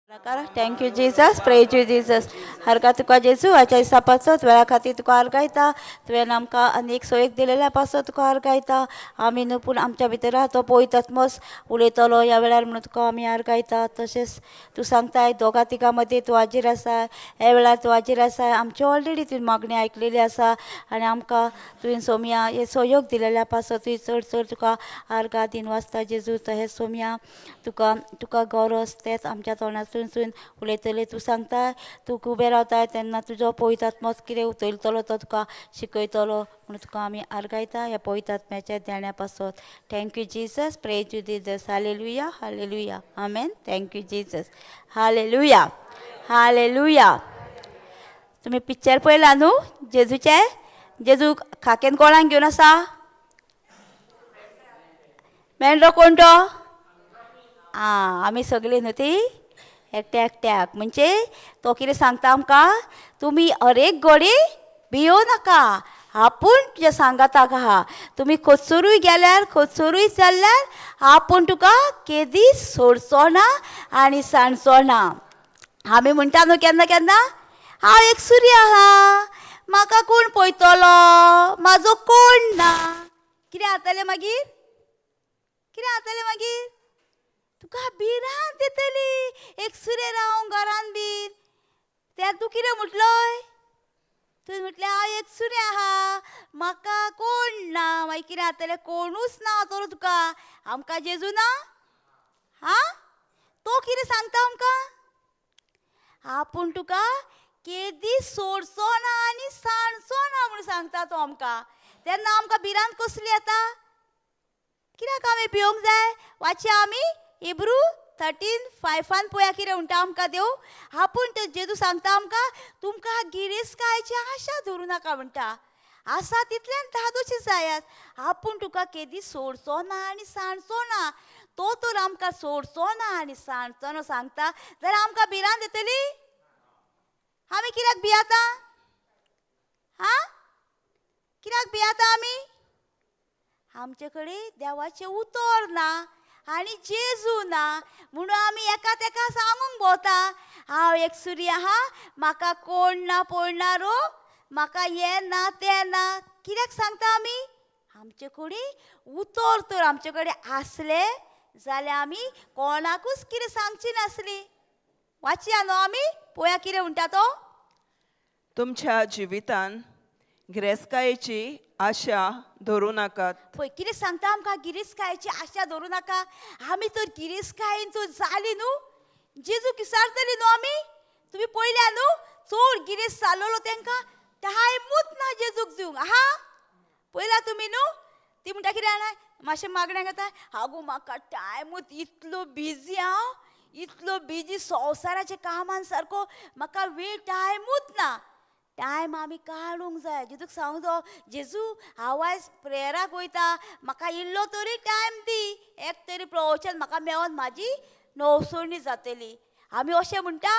Thank you Jesus, praise you Jesus. हरका तुका जेजू आयच्या दिसा पासत वेळा खातीर तुका आर्गायता. तुवें आमकां आनी एक सोयीक दिलेल्या पासत तुका आर्गायता. आमी न्हू पूण आमच्या भितर तो पवित्र आत्मोच उलयतलो ह्या वेळार म्हणून तुका आमी आर्गायता. तशेंच तूं सांगताय दोगा तिगां मदीं तूं हाजीर आसा, ह्या वेळार तूं हाजीर आसा. आमची ऑलरेडी तुवें मागणी आयकलेली आसा आनी आमकां तुवें सोमया हे सहयोग दिलेल्या पासत तुवें चड चड तुका आर्गां दिन वाचता जेजू. तशेंच सोमया तुका तुका गरज तेंच आमच्या तोंडांतसून उलयतले. तूं सांगताय तूं उबें रावताय तेन्ना तुजो पवित्र आत्मोच कितें उलयतलो तो तुका शिकयतलो म्हणून तुका आमी आर्गायता ह्या पवित्र आत्म्याच्या देण्या पासत. Thank you Jesus, praise you Jesus. Hallelujah, hallelujah, amen. Thank you Jesus, hallelujah, hallelujah. तुमी पिक्चर पळयला न्हू जेजूचें? जेजू खाकेन कोणाक घेवन आसा? मेंढरो कोण तो? आं, आमी सगळीं न्हू ती एकट्या एकट्याक. म्हणजे तो कितें सांगता आमकां, तुमी हर एक घडी भियोव नाका, आपूण तुज्या सांगाताक आहा. तुमी खंयसरूय गेल्यार खंयसरूय चल्ल्यार आपूण तुका केदीच सोडचो ना आनी सांडचो ना. आमी म्हणटा न्हू केन्ना केन्ना, हांव एक सुरी आहा, म्हाका कोण पळयतलो, म्हाजो कोण ना. कितें जातलें मागीर? कितें जातलें मागीर? तुका भिरांत येतली एक सुरें रावंक घरान बीन. त्या तूं कितें म्हटलोय? तुवें म्हटलें हांव एक सुरें आहा, म्हाका कोण ना. मागीर कितें जातलें? कोणूच ना तर तुका. आमकां जेजू ना? हां, तो कितें सांगता आमकां? आपूण तुका केदी सोडचो ना आनी सांडचो ना म्हणून सांगता तो आमकां. तेन्ना आमकां भिरांत कसली येता? कित्याक आमी भिवंक जाय? वाचया आमी हिब्रू 13:5 पळया कितें म्हणटा आमकां देव. आपूण तो जेजू सांगता आमकां, तुमकां गिरेस्तकायेची आशा धरूं नाका म्हणटा, आसा तितल्यान धादोशी जायात. आपूण तुका केदी सोडचो ना आनी सांडचो ना. तो तर आमकां सोडचो ना आनी सांडचो ना सांगता जाल्यार आमकां भिरांत येतली? आमी कित्याक भियेता? हां, कित्याक भियेता आमी? आमचे कडेन देवाचें उतर ना आनी जेजू ना म्हणून आमी एका तेका सांगूंक भोंवता, हांव एक सुरी आहा, म्हाका कोण ना पळणारो, म्हाका हें ना तें ना. कित्याक सांगता आमी? आमचे कडेन उतर तर आमचे कडेन आसलें जाल्यार आमी कोणाकूच कितें सांगची नासली. वाचया न्हू आमी, पळोवया कितें म्हणटा तो. तुमच्या जिवितान गिरेस्तकायेची आशा धरूं नाकात. पळय कितें सांगता आमकां, गिरेस्तकायेची आशा धरूं नाका. आमी तर गिरेस्तकायेन तर जाली न्हू, जेजू विचारतली न्हू आमी. तुमी पळयल्या न्हू चड गिरेस्त जालोलो तेंकां टायमूच ना जेजूक दिवंक. आहा पळयला तुमी न्हू? ती म्हणटा कितें जाणा, मातशें मागण्यांक येता, आगो म्हाका टायमूच इतलो बिजी, हांव इतलो बिजी संवसाराच्या कामान सारको म्हाका वेळ टायमूच ना. टायम आमी काडूंक जाय. जेजूक सांगूंक जाय, जेजू हांव आयज प्रेयराक वयता, म्हाका इल्लो तरी टायम दी, एक तरी प्रवचन म्हाका मेळोन म्हाजी नवसोणी जातली. आमी अशें म्हणटा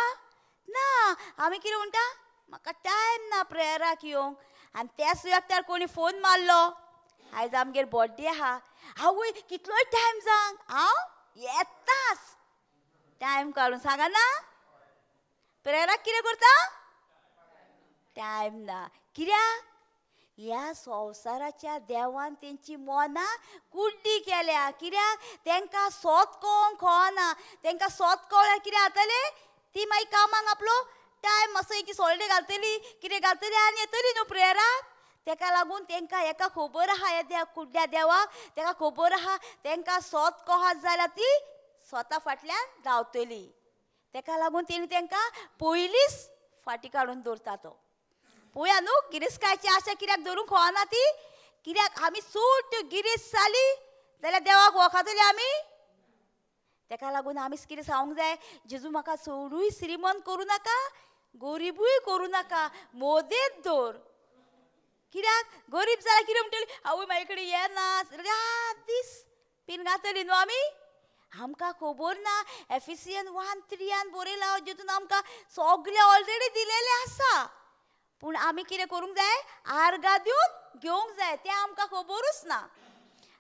ना. आमी कितें म्हणटा, म्हाका टायम ना प्रेयराक येवंक. आनी त्याच वक्तार कोणी फोन मारलो, आयज आमगेर बर्थडे आहा, आवय कितलोय टायम सांग हांव येताच टायम काडून. सांगा ना प्रेयराक कितें करता? टायम ना. कित्याक? ह्या संवसाराच्या देवान तेंची मनां कुड्डी केल्या. कित्याक? तेंकां सोत कळोंक कळना. तेंकां सोत कळ्ळ्यार कितें जातलें? ती मागीर कामाक आपलो टायम मातसो एक सोल्डे घालतली, कितें घालतली आनी येतली न्हू प्रेयराक. तेका लागून तेंकां हेका खबर आहा, ह्या कुड्ड्या देवाक तेका खबर आहा, तेंकां सोत कळत जाल्यार ती स्वता फाटल्यान धांवतली. तेका लागून तेणी तेंकां पयलींच फाटी काडून दवरता तो. पळोवया न्हू गिरेस्तकायेची आशा कित्याक धरूंक कळना ती? कित्याक आमी चड त्यो गिरेस्त जाली जाल्यार देवाक वळखतली आमी. तेका लागून आमी कितें सांगूंक जाय, जेजू म्हाका चडूय श्रीमंत करूं नाका, गरिबूय करूं नाका, मोदेत दवर. कित्याक गरीब जाल्यार कितें म्हणटली, आवय म्हाजे कडेन येना, रात दीस पिनगातली न्हू आमी. आमकां खबर ना एफिसियन 1:3 बरयलां, जितून आमकां सगळें ऑलरेडी दिलेलें आसा. पूण आमी कितें करूंक जाय, आर्गां दिवन घेवंक जाय, तें आमकां खबरूच ना.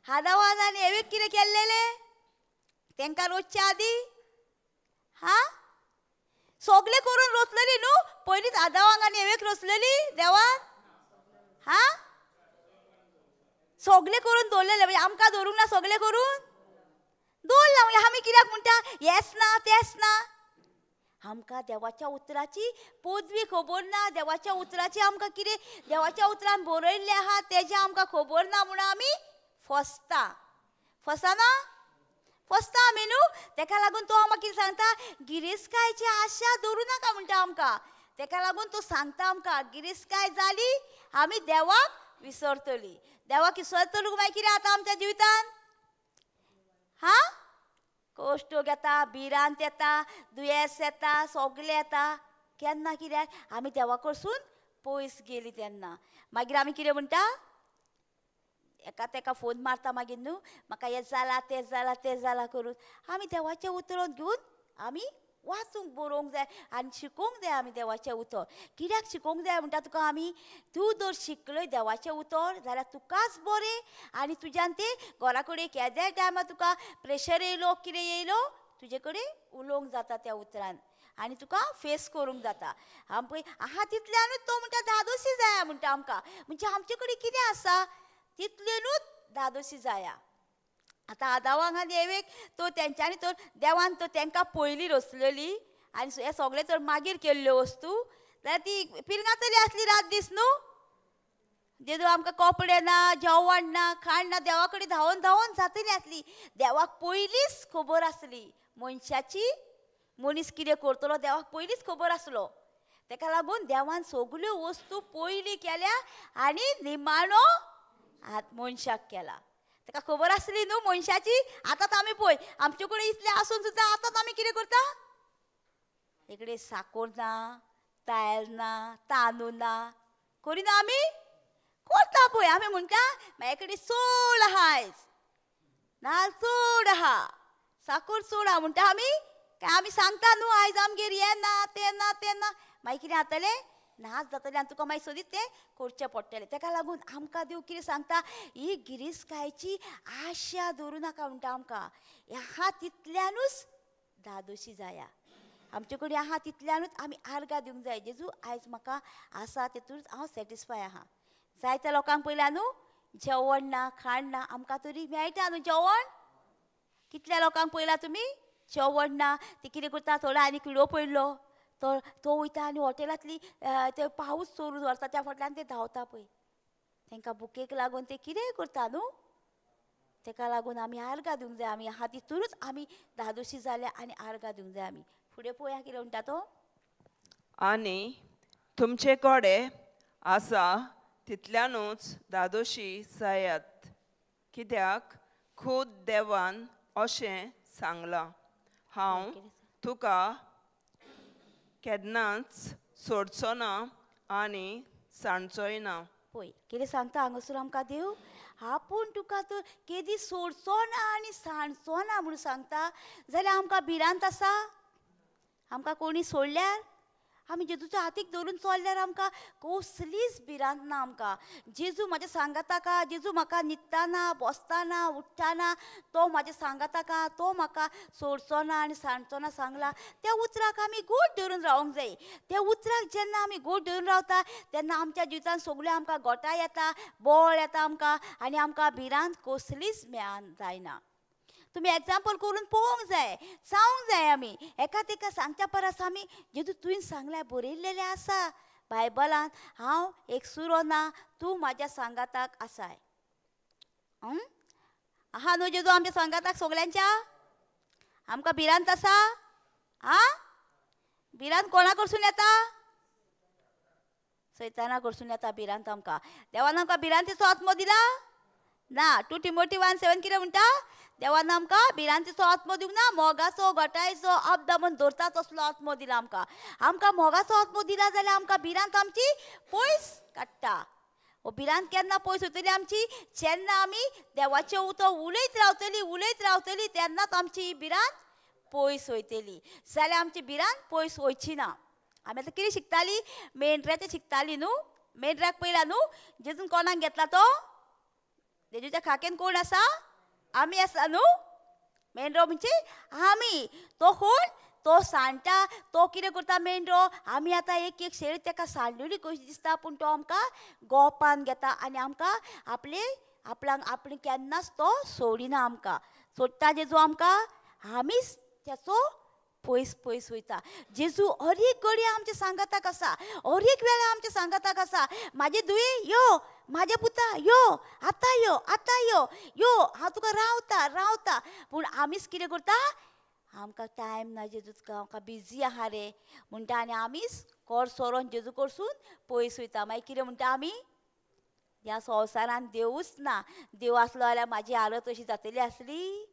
हादावान आनी हेवेक कितें केल्लेलें तेंकां रोजच्या आदी? हां, सगळें करून रचलेली न्हू. पयलींच आदावांक आनी एवेक रचलेली देवान. हा, सगळें करून दवरलेलें. म्हणजे आमकां दवरूंक ना, सगळें करून दवरलां. म्हणजे आमी कित्याक म्हणटा येस ना तेंच ना? आमकां देवाच्या उतराची पदवी खबर ना, देवाच्या उतराची आमकां कितें देवाच्या उतरान बरयल्लें आहा तेजें आमकां खबर ना म्हणून आमी फसता. फसना, फसता आमी न्हू. तेका लागून तो आमकां कितें सांगता, गिरेस्तकायेची आशा दवरूं नाका म्हणटा आमकां. तेका लागून तो सांगता आमकां गिरेस्तकाय जाली आमी देवाक विसरतली. देवाक विसरतली मागीर कितें जाता आमच्या जिवितान? हा, कश्ट येता, भिरांत येता, दुयेंस येता, सगळें येता. केन्ना कित्याक आमी देवा कडसून पयस गेली तेन्ना. मागीर आमी कितें म्हणटा, एका तेका फोन मारता मागीर न्हू, म्हाका हें जालां तें जालां तें जालां करून. आमी देवाचें उतर घेवन आमी वाचूंक बरोवंक जाय आनी शिकोवंक जाय आमी देवाचें उतर. कित्याक शिकोवंक जाय म्हणटा तुका आमी? तूं जर शिकलय देवाचें उतर जाल्यार तुकाच बरें, आनी तुज्यान तें घरा कडेन केद्याय टायमार तुका प्रेशर येयलो कितें येयलो तुजे कडेन उलोवंक जाता त्या उतरान आनी तुका फेस करूंक जाता. आम पळय आहा तितल्यानूच तो म्हणटा धादोशी जाया म्हणटा आमकां. म्हणजे आमचे कडेन कितें आसा तितल्यानूच धादोशी जाया. आतां आदावांक आनी एवेक तो तेंच्यांनी तर देवान तो तेंकां पयलीं रचलेली आनी हें सगळें तर मागीर केल्ल्यो वस्तू. जाल्यार ती पिरंगा तरी आसली रात दीस न्हू. जेदू आमकां कपडे ना, जेवण ना, खाण ना, देवा कडेन धांवन धांवन जातली आसली. देवाक पयलींच खबर आसली मनशाची, मनीस कितें करतलो देवाक पयलींच खबर आसलो. तेका लागून देवान सगल्यो वस्तू पयलीं केल्या आनी निमाणो हात मनशाक केला. ताका खबर आसली न्हू मनशाची. आतां आमी पळय आमचे कडेन इतलें आसून सुद्दां आतां आमी कितें करता, इकडे साकोर ना, तायल ना, तांदूळ ना, करिना आमी करता पळय. आमी म्हणटा म्हाजे कडेन चड आहा आयज, नाल चड आहा, साकोर चड आहा म्हणटा आमी. काय आमी सांगता न्हू आयज आमगेर हें ना तें ना तें ना, मागीर कितें जातलें, नाच जातलें आनी तुका मागीर सोदीत तें करचें पडटलें. तेका लागून आमकां देव कितें सांगता, ही गिरेस्तकायेची आशा दवरूं नाका म्हणटा आमकां. आहा तितल्यानूच धादोशी जाया. आमचे कडेन आहा तितल्यानूच आमी आर्गां दिवंक जाय. जेजू आयज म्हाका आसा तेतूनच हांव सॅटिस्फाय आहा. जायत्या लोकांक पयल्या न्हू जेवण ना खाण ना, आमकां तरी मेळटा न्हू जेवण. कितल्या लोकांक पयला तुमी जेवण ना, ती कितें करता, थोडो आनी किडो पडलो तो तो वयता आनी हॉटेलांतली ते पावस चोरून व्हरता, त्या फाटल्यान ते धांवता पळय. तांकां भुकेक लागून ते कितेंय करता न्हू. ताका लागून आमी आर्गां दिवंक जाय. आमी आहा तितूनच आमी धादोशी जाल्या आनी आर्गां दिवंक जाय आमी. फुडें पळोवया कितें म्हणटा तो. आनी तुमचे कडेन आसा तितल्यानूच धादोशी जायात, कित्याक खूद देवान अशें सांगलां, हांव तुका केन्नाच सोडचो ना आनी सांडचोय ना. पळय कितें सांगता हांगासर आमकां देव, आपूण तुका तर केदी सोडचो ना आनी सांडचो ना म्हणून सांगता. जाल्यार आमकां भिरांत आसा, आमकां कोणी सोडल्यार, आमी जेजूच्या हातीक धरून चल्ल्यार आमकां कसलीच भिरांत ना. आमकां जेजू म्हाज्या सांगाता का, जेजू म्हाका न्हिदताना, बसताना, उठ्ठाना तो म्हाज्या सांगाता का, तो म्हाका सोडचो ना आनी सांडचो ना सांगला. त्या उतराक आमी गोड धरून रावंक जाय. त्या उतराक जेन्ना आमी गोड धरून रावता तेन्ना आमच्या जिवितान सगळ्यो आमकां गोटां येता, बळ येता आमकां आनी आमकां भिरांत कसलीच मेळना जायना. तुमी एग्जाम्पल करून पळोवंक जाय, सांगूंक जाय आमी एका तेका सांगच्या परस आमी जेजू तुवें सांगलें बरयल्लेलें आसा बायबलान, हांव एकसुरो ना, तूं म्हाज्या सांगाताक आसाय. आहा न्हू जेजू आमच्या सांगाताक सगल्यांच्या? आमकां भिरांत आसा? आं, भिरांत कोणा कडसून येता? सैताना कडसून येता भिरांत आमकां. देवान आमकां भिरांतीचो आत्मो दिला ना. 2 Timothy 1:7 कितें म्हणटा, देवान आमकां भिरांतीचो आत्मो दिवंक ना, मोगाचो, घटायचो, आपदामून धरता तसलो आत्मो दिला आमकां. आमकां मोगाचो आत्मो दिला जाल्यार आमकां भिरांत आमची पयस काडटा. हो भिरांत केन्ना पयस वयतली आमची? जेन्ना आमी देवाचें उतर उलयत रावतली, उलयत रावतली तेन्नाच आमची भिरांत पयस वयतली. जाल्यार आमची भिरांत पयस वयची ना. आमी आतां कितें शिकताली? मेंढऱ्याचें शिकताली न्हू. मेंढऱ्याक पयला न्हू जेजून कोणाक घेतला तो? जेजूच्या खाकेन कोण आसा? आमी आसा न्हू. मेंढरो म्हणजे आमी. तो कोण? तो सांडटा, तो कितें करता मेंढरो, आमी आतां एक एक शेळी ताका सांडलेली कशी दिसता, पूण तो आमकां गोपान घेता आनी आमकां आपले आपणाक आपणे केन्नाच तो सोडिना. आमकां सोडटा जेजू आमकां, आमीच तेचो पयस पयस वयता. जेजू हर एक घडये आमच्या सांगाताक आसा, हर एक वेळा आमच्या सांगाताक आसा. म्हाजे धुये यो, म्हाज्या पुता यो, आतां यो, आतां यो, यो, हांव तुका रावता रावता. पूण आमीच कितें करता, आमकां टायम ना जेजू, आमकां बिजी आहा रे म्हणटा आनी आमीच कोर सोरोन जेजू कडसून पयस वयता. मागीर कितें म्हणटा आमी, ह्या संवसारान देवूच ना, देव आसलो जाल्यार म्हाजी हालत अशी जातली आसली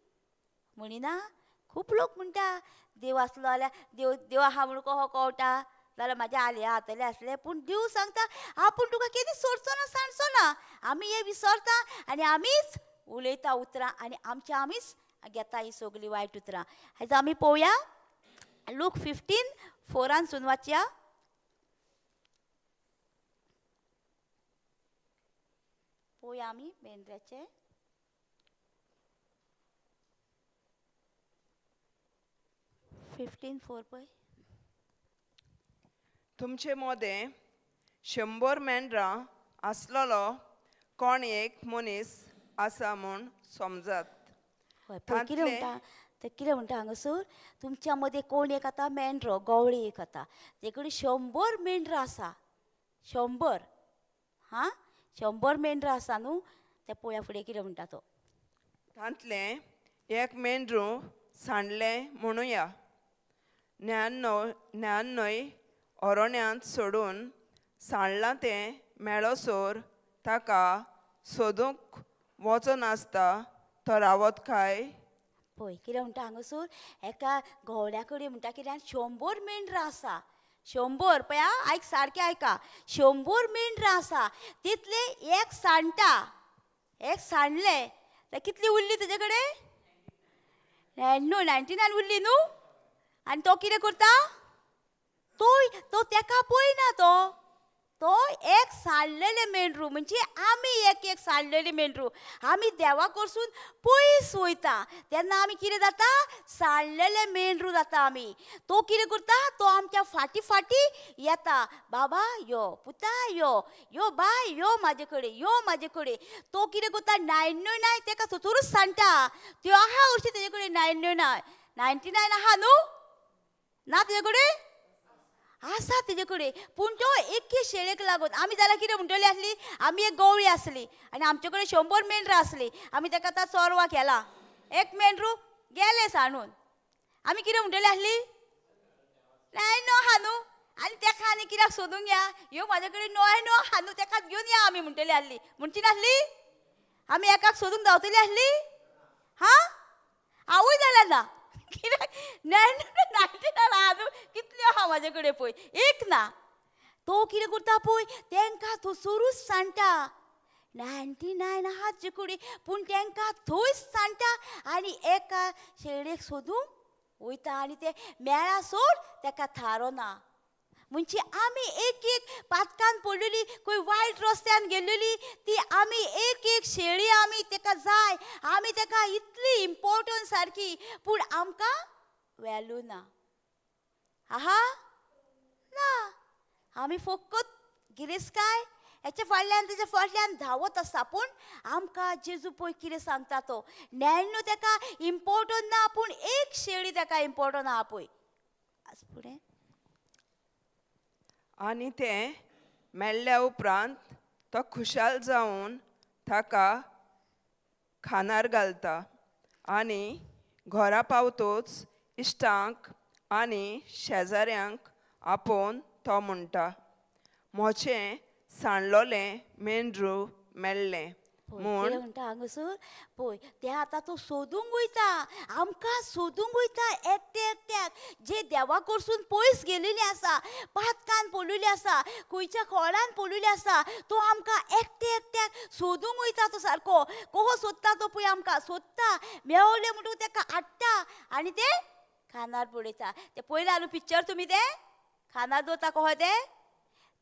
म्हणिना. खूब लोक म्हणटा देव आसलो जाल्यार, देव देव आहा म्हणून कहो कळटा जाल्यार म्हाज्या हाल हें जातलें आसलें. पूण देव सांगता आपूण तुका केन्ना सोडचो ना, सांडचो ना. आमी हें विसरता आनी आमीच उलयता उतरां आनी आमच्या आमीच घेता ही सगळीं वायट उतरां. आयज आमी पळोवया लूक 15:4 वाचया. पळोवया आमी मेंढऱ्याचें 15:4 पळय. तुमचे मोदें 100 मेंढरां आसलेलो कोण एक मनीस आसा म्हूण समजात. हय, पळय कितें म्हणटा ते, कितें म्हणटा हांगासर, तुमच्या मदें कोण एक आतां मेंढरो गवळी एक आतां, ते कडेन 100 मेंढरां आसा, 100, हां 100 मेंढरां आसा न्हू. ते पळोवया फुडें कितें म्हणटा तो. तांतलें एक मेंढरू सांडलें म्हणुया, 99 अरण्यांत सोडून सांडलां तें मेळोसर ताका सोदूंक वचनासता तो रावत काय? पळय कितें म्हणटा हांगासर, एका गवळ्या कडेन म्हणटा कितें 100 मेंढरां आसा, 100, पळय आं, आयक सारकें आयका, 100 मेंढरां आसा, तितले एक सांडटा, एक सांडलें जाल्यार कितली उरली तेजे कडेन? 99 उरली न्हू. आनी तो कितें करता, तो तेका पळयना, तो तो एक सांडलेले मेंढरू, म्हणजे आमी एक एक सांडलेले मेंढरू, आमी देवा कडसून पयस वयता तेन्ना आमी कितें जाता, सांडलेले मेंढरू जाता आमी. तो कितें करता, तो आमच्या फाटी फाटी येता, बाबा यो, पुता यो, यो बाय यो म्हाजे कडेन, यो म्हाजे कडेन. तो कितें करता, 99 तेका थोतूरूच सांडटा, त्यो आहा हरशीं तेजे कडेन 99, 99 आहा न्हू, ना तेजे कडेन आसा तेजे कडेन, पूण तो एके शेळेक लागून आमी जाल्यार कितें म्हणटली आसली, आमी एक गवळी आसली आनी आमचे कडेन 100 मेंढरां आसली, आमी तेका आतां चोरवा केला, एक मेंढरू गेलें सांडून, आमी कितें म्हणटली आसली, 99 आहा न्हू, आनी तेका आनी कित्याक सोदूंक या, ह्यो म्हाजे कडेन 99 आहा न्हू, तेकाच घेवन या आमी म्हणटली आसली. म्हणची नासली? आमी एकाक सोदूंक धांवतली आसली? हां, आवय जाल्यार ना, कित्याक 99 आहा न्हू, कितल्यो आहा म्हाजे कडेन पळय, एक ना. तो कितें करता पळय, तेंकां थंयसरूच सांडटा, 99 आहा तेजे कडेन, पूण तेंकां थंयच सांडटा आनी एका शेळेक सोदूंक वयता आनी ते मेळा सोड तेका थारो ना. म्हणजे आमी एक एक पातकान पडलेली, खंय वायट रस्त्यान गेल्लेली, ती आमी एक एक शेळी आमी तेका जाय, आमी तेका इतली इम्पोर्टंट सारकी, पूण आमकां वेल्यू ना. आहा ना, आमी फकत गिरेस्तकाय हेच्या फाटल्यान तेच्या फाटल्यान धांवत आसता, पूण आमकां जेजू पळय कितें सांगता तो, 99 तेका इम्पोर्टंट ना, पूण एक शेळी तेका इम्पोर्टंट आहा पळय. आज फुडें आनी तें मेळ्ळ्या उपरांत तो खुशाल जावन ताका खानार घालता आनी घरा पावतोच इश्टांक आनी शेजाऱ्यांक आपोवन तो म्हणटा, म्हजें सांडलोलें मेंढरू मेळ्ळें म्हूण. म्हणटा हांगासर पळय, ते आतां तो सोदूंक वयता, आमकां सोदूंक वयता एकटे एकट्याक, जे देवा कडसून पयस गेलेली आसा, पातकान पडलेली आसा, खंयच्या खोळान पडलेली आसा, तो आमकां एकटे एकट्याक सोदूंक वयता. तो सारको कोहो सोदता तो पळय, आमकां सोदता, मेवले म्हणटकूच तेका हाडटा आनी ते खानार पडयता. ते पयलें न्हू पिक्चर तुमी, ते खानार दवरता कोहो ते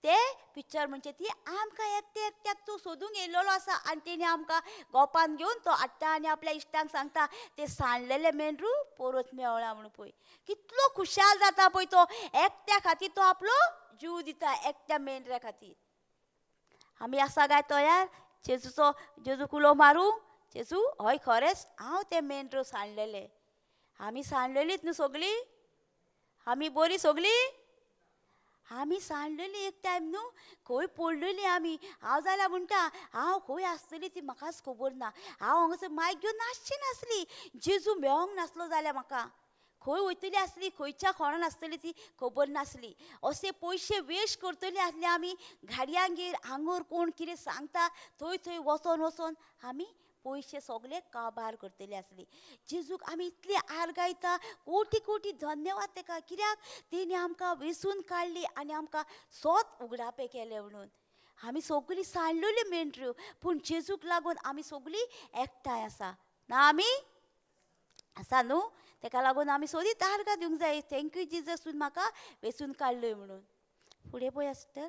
ते पिक्चर म्हणजे ती आमकां एकटे एकट्याक तूं सोदूंक येयलेलो आसा आनी तेणी आमकां गोपान घेवन तो हाडटा आनी आपल्या इश्टांक सांगता ते सांडलेले मेंढरू परत मेवळा म्हणून. पळय कितलो खुशाल जाता पळय तो, एकट्या खातीर तो आपलो जीव दिता, एकट्या मेंढऱ्या खातीर. आमी आसा काय तयार जेजूचो जेजू कुलो मारूं? जेजू हय खरेंच हांव ते मेंढरो सांडलेले. आमी सांडलेलीच न्हू सगळीं, आमी बरी सगळीं, आमी सांडलेली एक टायम न्हू, खंय पडलेली आमी. हांव जाल्यार म्हणटा हांव खंय आसतली ती म्हाकाच खबर ना. हांव हांगासर मायक घेवन नाचची नासली, जेजू मेळोंक नासलो जाल्यार म्हाका खंय वयतली आसली, खंयच्या कोणान आसतली ती खबर नासली. अशे पयशे वेस्ट करतली आसले आमी गाडयांगेर, हांगर कोण कितें सांगता थंय थंय वचोन वचोन आमी पयशे सगळे काबार करतली आसली. जेजूक आमी इतली आर्गायता, कोटी कोटी धन्यवाद तेका, कित्याक तेणी आमकां वेसून काडली आनी आमकां सोत उगडापे केले म्हणून. आमी सगळीं सांडलेली मेंढऱ्यो, पूण जेजूक लागून आमी सगळीं एकठांय आसा ना, आमी आसा न्हू. तेका लागून आमी सोदीत आर्गां दिवंक जाय, thank you Jesus तूं म्हाका वेसून काडलय म्हणून. फुडें पळय सिस्टर.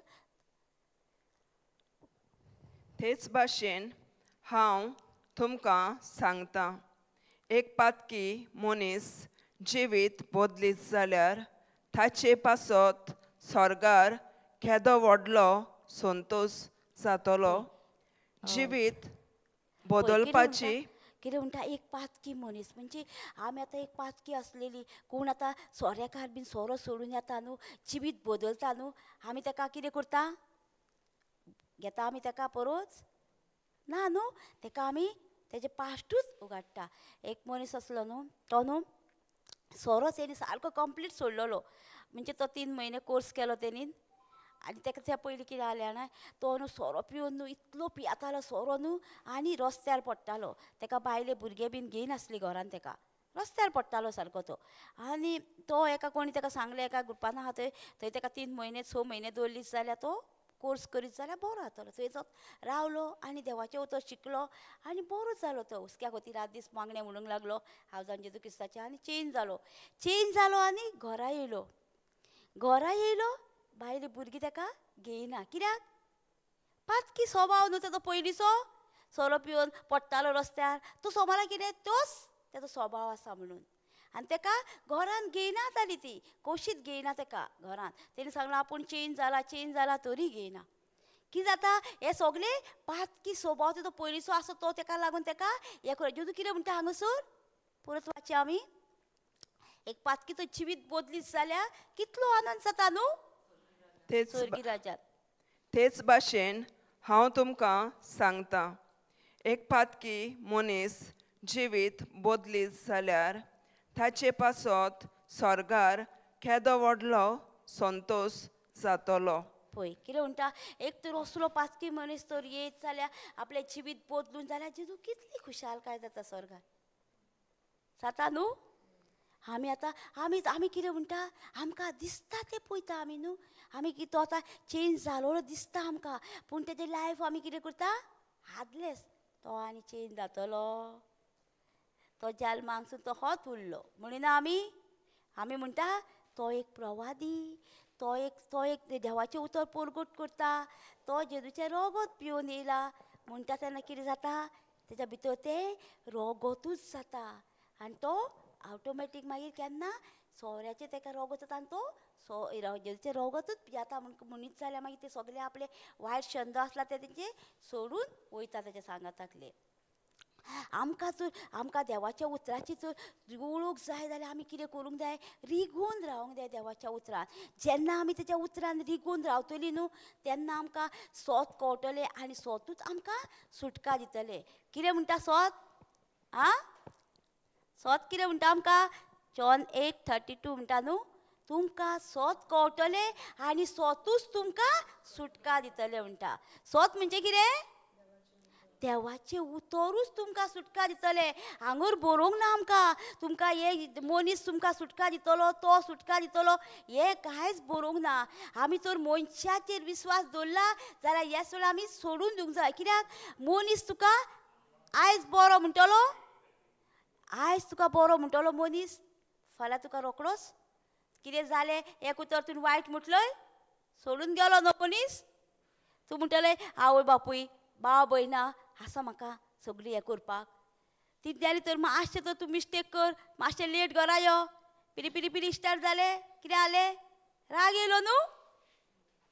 तेच भाशेन हांव तुमकां सांगता, एक पातकी मनीस जिवीत बदलीत जाल्यार ताचे पासत स्वर्गार केदो व्हडलो संतोश जातलो. जिवीत बदलपाची कितें म्हणटा, एक पातकी मनीस म्हणजे आमी आतां एक पातकी आसलेली, कोण आतां सोऱ्याकार बीन सोरो सोडून येता न्हू, जिवीत बदलता न्हू, आमी ताका कितें करता, घेता आमी ताका परोच ना न्हू, ताका आमी तेजे पाश्टूच उगाडटा. एक मनीस आसलो न्हू, तो न्हू सोरो तेणी सारको कंप्लीट सोडलेलो, म्हणजे तो 3 म्हयने कोर्स केलो तेणीन. आनी ताका त्या पयलीं कितें जालें जाणा, तो न्हू सोरो पिवन न्हू इतलो पियेतालो सोरो न्हू आनी रस्त्यार पडटालो. ताका बायले भुरगे बीन घेयनासली घरान, ताका रस्त्यार पडटालो सारको तो. आनी तो एका कोणी ताका सांगलें, एका ग्रुपान आहा थंय, थंय ताका 3 म्हयने 6 म्हयने दवरलीच जाल्यार तो कोर्स करीत जाल्यार बरो जातलो. थंय तो रावलो आनी देवाचें उतर शिकलो आनी बरो जालो तो. हुस्क्या खातीर रात दीस मागणें म्हणूंक लागलो हांव जावन जेजू क्रिस्ताचें, आनी चेंज जालो. चेंज जालो आनी घरा येयलो. घरा येयलो, बायले भुरगीं ताका घेयना, कित्याक पातकी स्वभाव न्हू ताचो पयलींचो, सोरो पिवन पडटालो रस्त्यार, तो सोमारा कितें तोच ताचो स्वभाव आसा म्हणून. आनी ताका घरान घेयना जाली ती, कोशीत घेयना ताका घरान. तेणी सांगलां आपूण चेंज जाला, चेंज जाला, तरी घेयना. कितें जाता हे सगळे पातकी स्वभाव ताचो पयलींचो आसा तो ताका लागून ताका हें कर. जेजू कितें म्हणटा हांगासर परत वाचया आमी, एक पातकीचो जिवीत बदलीत जाल्यार कितलो आनंद जाता न्हू स्वर्गी. तेच भाशेन हांव तुमकां सांगता, एक पातकी मनीस जिवीत बदलीत जाल्यार ताचे पासत स्वर्गार केदो व्हडलो संतोश जातलो. पळय कितें म्हणटा, एक तर असलो पातकी मनीस तर येत जाल्यार आपलें जिवीत बदलून जाल्यार जेजू कितली खुशालकाय जाता स्वर्गार जाता न्हू. आमी आतां आमी आमी कितें म्हणटा, आमकां दिसता तें पळयता आमी न्हू, आमी कितें तो आतां चेंज जालो दिसता आमकां, पूण तेजें लायफ आमी कितें करता आदलेच. तो आनी चेंज जातलो, तो जल्मांकसून तो होच उरलो म्हणिना आमी. आमी म्हणटा तो एक प्रवादी, तो एक देवाचें उतर परगट करता, तो जेजूचें रगत पिवन येयला म्हणटा. तेन्ना कितें जाता, तेज्या भितर तें रगतूच जाता आनी तो ऑटोमॅटीक मागीर केन्ना सोऱ्याचें ताका रगत जाता आनी तो जेजूचें रगतूच पियेता म्हणीत जाल्यार मागीर ते सगळे आपले वायट छंद आसला ते तेंचे सोडून वयता तेच्या सांगाताकले. आमकां जर आमकां देवाच्या उतराची जर वळख जाय जाल्यार आमी कितें करूंक जाय, रिगून रावंक जाय देवाच्या उतरान. जेन्ना आमी तेच्या उतरान रिगून रावतली न्हू तेन्ना आमकां सोत कळटलें आनी सोतूच आमकां सुटका दितलें. कितें म्हणटा सोत? आं, सोत कितें म्हणटा आमकां? जॉन 8:32 म्हणटा न्हू, तुमकां सोत कळटलें आनी सोतूच तुमकां सुटका दितलें म्हणटा. सोत म्हणजे कितें? देवाचें उतरूच तुमकां सुटका दितलें. हांगर बरोवंक ना आमकां, तुमकां हे मनीस तुमकां सुटका दितलो, तो सुटका दितलो, हें कांयच बरोवंक ना. आमी जर मनशाचेर विस्वास दवरला जाल्यार ह्या सगळें आमी सोडून दिवंक जाय. कित्याक मनीस तुका आयज बरो म्हणटलो, आयज तुका बरो म्हणटलो मनीस, फाल्यां तुका रोकडोच कितें जालें एक उतर तुवें वायट म्हटलय सोडून गेलो न्हू मनीस. तूं म्हणटलें आवय बापूय भाव भयणां आसा म्हाका सगळीं हें करपाक. तितल्यानी तर मातशें तर तूं मिस्टेक कर, मातशें लेट घरा यो, पिरी पिरी पिरी स्टार्ट जालें, कितें जालें, राग येयलो न्हू,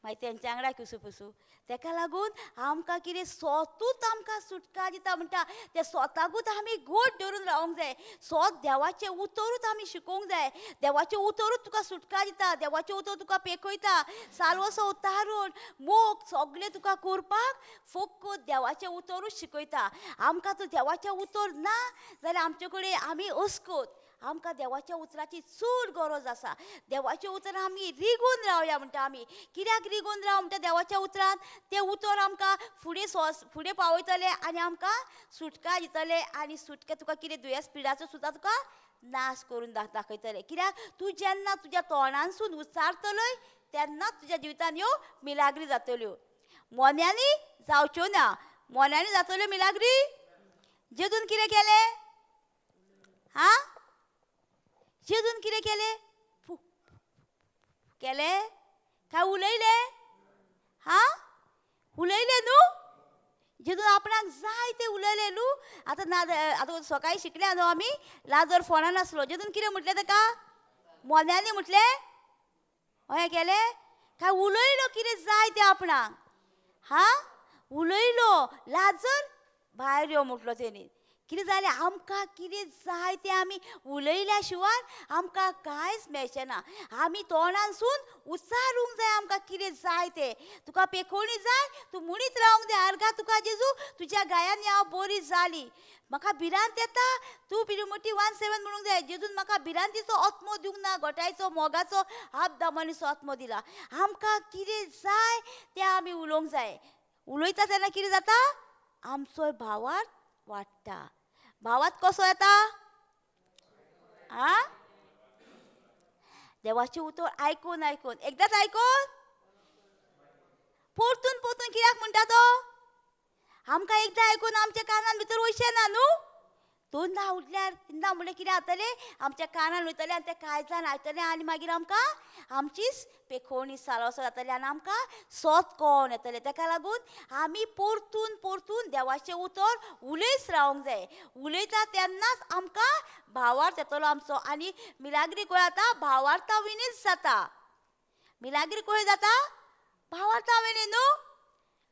मागीर तेंच्या वांगडा कुसू पुसू. तेका लागून आमकां कितें सोतूच आमकां सुटका दिता म्हणटा, त्या सोताकूच आमी घट धरून रावंक जाय. सोत देवाचें उतरूच आमी शिकोवंक जाय. देवाचें उतरूच तुका सुटका दिता, देवाचें उतर तुका पेखयता, सालवसो उतारून मोग सगळें तुका करपाक फक्त देवाचें उतरूच शिकयता. आमकां तर देवाचें उतर ना जाल्यार आमचे कडेन आमी अस्कत. आमकां देवाच्या उतराची चड गरज आसा. देवाच्या उतरान आमी रिगून रावया म्हणटा. आमी कित्याक रिगून राव म्हणटा? देवाच्या उतरान तें उतर आमकां फुडें फुडें पावयतलें आनी आमकां सुटका दितलें आनी सुटका तुका कितें दुयेंस पिडाचो सुद्दां तुका नाश करून दाखयतलें. कित्याक तूं जेन्ना तुज्या तोंडानसून उच्चारतलोय तेन्नाच तुज्या जिवितान ह्यो मिलाग्री जातल्यो. मोन्यांनी जावच्यो ना. मोन्यांनी जातल्यो मिलाग्री? जेजून कितें केलें? हां, जेजून कितें केलें? केलें काय उलयलें? हां, उलयलें न्हू. जेजून आपणाक जाय तें उलयलें न्हू. आतां ना, आतां सकाळीं शिकल्या न्हू आमी, लाजर फोनान आसलो, जेजून कितें म्हटलें ताका? मोन्यांनी म्हटलें हय केलें काय उलयलो कितें जाय तें आपणाक? हां, उलयलो, लाजर भायर यो म्हटलो तेणी. कितें जालें? आमकां कितें जाय तें आमी उलयल्या शिवाय आमकां कांयच मेळचें ना. आमी तोंडानसून उच्चारूंक जाय आमकां कितें जाय तें. तुका पेखोवणी जाय, तूं म्हणीत रावंक जाय, आर्गां तुका जेजू तुज्या गायांनी हांव बरी जाली, म्हाका भिरांत येता, तूं पिरुमटी 1:7 म्हणूंक जाय, जेजून म्हाका भिरांतीचो आत्मो दिवंक ना, गोठायचो मोगाचो आपदामणीचो आत्मो दिला. आमकां कितें जाय तें आमी उलोवंक जाय. उलयता तेन्ना कितें जाता? आमचो भावार्थ वाडटा. भावात कसो येता? आं, देवाचें उतर आयकून आयकून, एकदांच आयकून परतून परतून कित्याक म्हणटा तो? आमकां एकदां आयकून आमच्या कानान भितर वयचें ना न्हू. दोनदां उठल्यार तिनदां म्हणल्यार कितें जातलें? आमच्या कानान वयतलें आनी तें काळजान आयकतलें आनी मागीर आमकां आमचीच पेखोवणी सालोसो जातलें आनी आमकां सोत कळोन येतलें. तेका लागून आमी परतून परतून देवाचें उतर उलयत रावंक जाय. उलयता तेन्नाच आमकां भावार्थ येतलो आमचो. आनी मिलाग्री खंय जाता? भावार्था विणीच जाता. मिलाग्री खंय जाता? भावार्था विणी न्हू.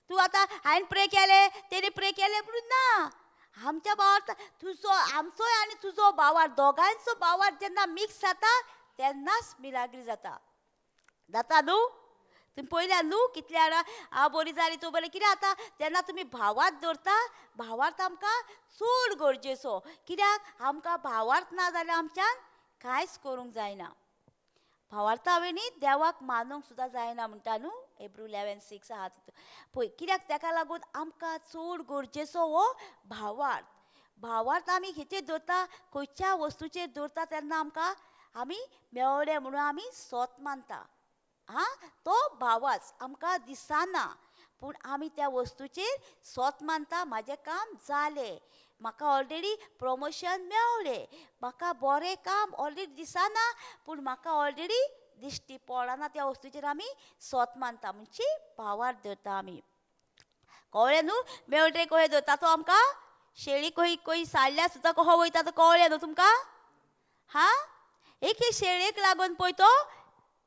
तूं आतां हांवें प्रे केलें, तेणी प्रे केलें म्हणून ना. आमच्या भावार्थ तुजो, आमचोय आनी तुजो भावार्थ, दोगांयचो भावार्थ जेन्ना मिक्स जाता तेन्नाच मिलाग्री जाता. जाता न्हू? तुमी पळयल्या न्हू कितल्या जाणां हांव बरी जाली तूं बरें कितें जाता तेन्ना तुमी भावार्थ दवरता. भावार्थ आमकां चड गरजेचो. कित्याक आमकां भावार्थ ना जाल्यार आमच्यान कांयच करूंक जायना. भावार्था हांवें न्ही देवाक मानूंक सुद्दां जायना म्हणटा न्हू, एब्रू 11:6 आहा तितून पळय. कित्याक तेका लागून आमकां चड गरजेचो हो भावार्थ. भावार्थ आमी हेचेर दवरता, खंयच्या वस्तूचेर दवरता तेन्ना आमकां आमी मेवले म्हणून आमी सोत मानता. आं, तो भावाच आमकां दिसना पूण आमी त्या वस्तूचेर सोत मानता. म्हाजें काम जालें, म्हाका ऑलरेडी प्रमोशन मेवलें, म्हाका बरें काम ऑलरेडी दिसना पूण म्हाका ऑलरेडी दिश्टी पडना, त्या वस्तूचेर आमी सोत मानता. म्हणजे भावार्थ धरता आमी. कळ्ळें न्हू? मेवटे कशें धरता तो आमकां? शेळी खंय खंय साडल्यार सुद्दां कसो वयता तो कळ्ळें न्हू तुमकां? हां, एक एक शेळयेक लागून पळय तो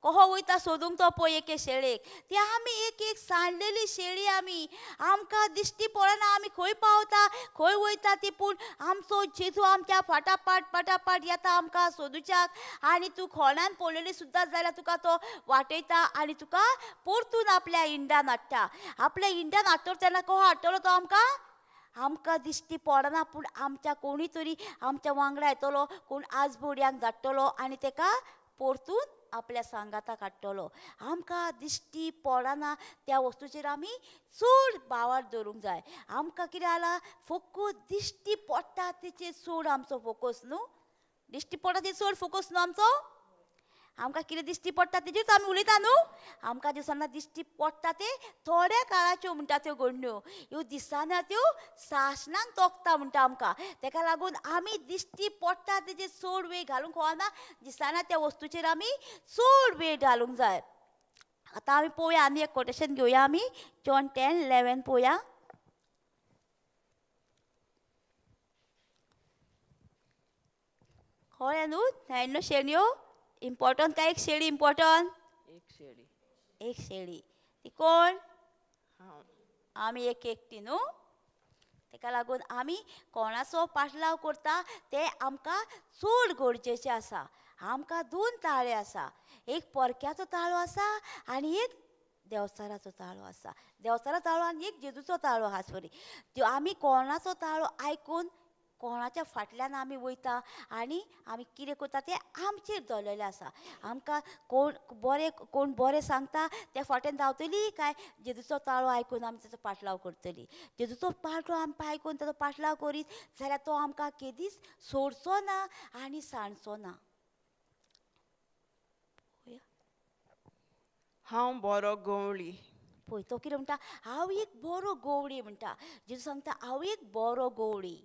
कसो वयता सोदूंक तो पळय एके शेळयेक. ती आमी एक एक सांडलेली शेळी आमी, आमकां दिश्टी पडना आमी खंय पावता खंय वयता ती, पूण आमचो जेजू आमच्या फाटाफाट फाटाफाट येता आमकां सोदूच्याक. आनी तूं खोणान पडलेली सुद्दां जाल्यार तुका तो वाटयता आनी तुका परतून आपल्या इंडान हाडटा. आपल्या इंडान हाडटलो तेन्ना कसो हाडटलो तो आमकां? आमकां दिश्टी पडना पूण आमच्या कोणी तरी आमच्या वांगडा येतलो, कोण आजबोडयांक धाडटलो आनी तेका परतून आपल्या सांगाताक हाडटलो. आमकां दिश्टी पडना त्या वस्तूचेर आमी चड भावार्थ दवरूंक जाय. आमकां कितें जालां, फक्त दिश्टी पडटा तेचेर चड आमचो फोकस न्हू. दिश्टी पडटा तेचेर चड फोकस न्हू आमचो. आमकां कितें दिश्टी पडटा तेजेरूच आमी उलयता न्हू. आमकां दिसना दिश्टी पडटा ते थोड्या काळाच्यो म्हणटा त्यो घडण्यो, ह्यो दिसना त्यो सासणांक तोखता म्हणटा आमकां. तेका लागून आमी दिश्टी पडटा तेजेर चड वेळ घालूंक खवना, दिसना त्या वस्तूचेर आमी चड वेळ घालूंक जाय. आतां आमी पळोवया, आनी एक कोटेशन घेवया आमी, जॉन 10:11 पळोवया. कळ्ळें न्हू? 99 शेणयो इम्पोर्टंट काय एक शेळी इम्पोर्टंट? एक शेळी. एक शेळी ती कोण? आमी एक एकटी न्हू. तेका लागून आमी कोणाचो पाटलाव करता ते आमकां चड गरजेचें आसा. आमकां 2 ताळे आसा, एक परक्याचो ताळो आसा आनी एक देवचाराचो ताळो आसा. देवचाराचो ताळो आनी एक जेजूचो ताळो आसा. सॉरी, त्यो आमी कोणाचो ताळो आयकून कोणाच्या फाटल्यान आमी वयता आनी आमी कितें करता तें आमचेर दवरलेलें आसा. आमकां कोण बरें, कोण बरें सांगता त्या फाटल्यान धांवतली काय जेजूचो ताळो आयकून आमी ताचो पाटलाव करतली? जेजूचो पाटलाव आमकां आयकून ताचो पाटलाव करीत जाल्यार तो आमकां केदीच सोडचो ना आनी सांडचो ना. हांव बरो गवळी. पळय तो कितें म्हणटा, हांव एक बरो गवळी म्हणटा. जेजू सांगता हांव एक बरो गवळी.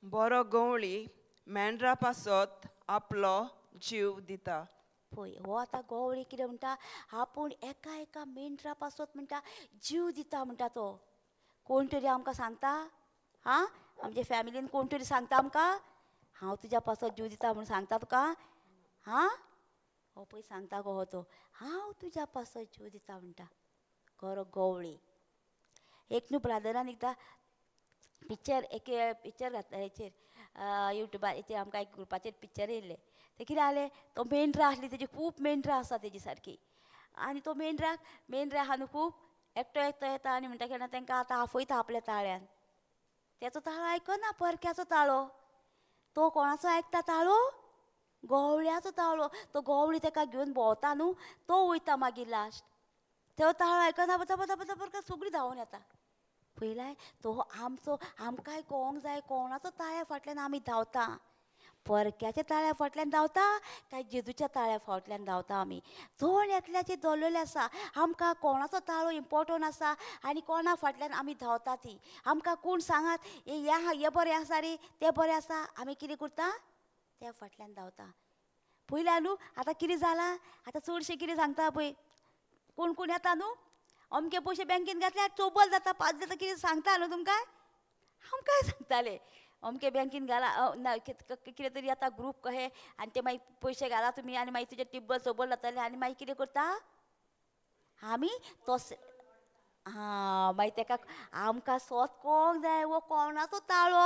बरो गवळी मेंढरा पासत आपलो जीव दिता. पळय हो आतां गवळी कितें म्हणटा, आपूण एका एका मेंढरा पासत म्हणटा जीव दिता म्हणटा. तो कोण तरी आमकां सांगता, आं आमच्या फॅमिलीन कोण तरी सांगता आमकां हांव तुज्या पासत जीव दिता म्हूण सांगता तुका? हां, हो पळय सांगता गो हो तो, हांव तुज्या पासत जीव दिता म्हणटा. खरो गवळी. एक न्हू ब्रादरान एकदां पिक्चर, एक पिक्चर घातला हेचेर युट्यूबार, हेचेर आमकां एक ग्रुपाचेर पिक्चर येयल्लें. तें कितें जालें, तो मेंढरां आसली तेजी, खूब मेंढरां आसा तेजी सारकी. आनी तो मेंढराक, मेंढरां आहा न्हू खूब, एकटो एकटो येता आनी म्हणटा केन्ना तांकां आतां आफयता आपल्या ताळ्यान. तेचो ताळो आयकना, परक्याचो ताळो. तो कोणाचो आयकता ताळो? गवळ्याचो ताळो. तो गवळी ताका घेवन भोंवता न्हू, तो वयता मागीर लास्ट. तो ताळो आयकना, पता पता पता परका सगळीं धांवून येता. पयलाय तो आमचो, आमकांय कळोंक जाय कोणाचो ताळ्या फाटल्यान आमी धांवता. परक्याच्या ताळ्या फाटल्यान धांवता काय जेजूच्या ताळ्या फाटल्यान धांवता आमी? जण एकल्याचेर दवरलेलें आसा आमकां कोणाचो ताळो इम्पोर्टंट आसा आनी कोणा फाटल्यान आमी धांवता ती. आमकां कोण सांगात हे हें बरें आसा रे, तें बरें आसा, आमी कितें करता त्या फाटल्यान धांवता. पयल्या न्हू आतां कितें जालां, आतां चडशें कितें सांगता पळय, कोण कोण येता न्हू अमके पयशे बँकेन घातल्यार चोबल जाता, पांच जाता, कितें सांगता न्हू तुमकां? आमकांय सांगताले अमके बँकेन घाला ना कितें तरी आतां ग्रूप कहे आनी ते मागीर पयशे घाला तुमी आनी मागीर तुजे टिब्बल चोबल जातले. आनी मागीर कितें करता आमी तस, आं मागीर तेका आमकां सोद कोंक जाय वो कोणाचो ताळो.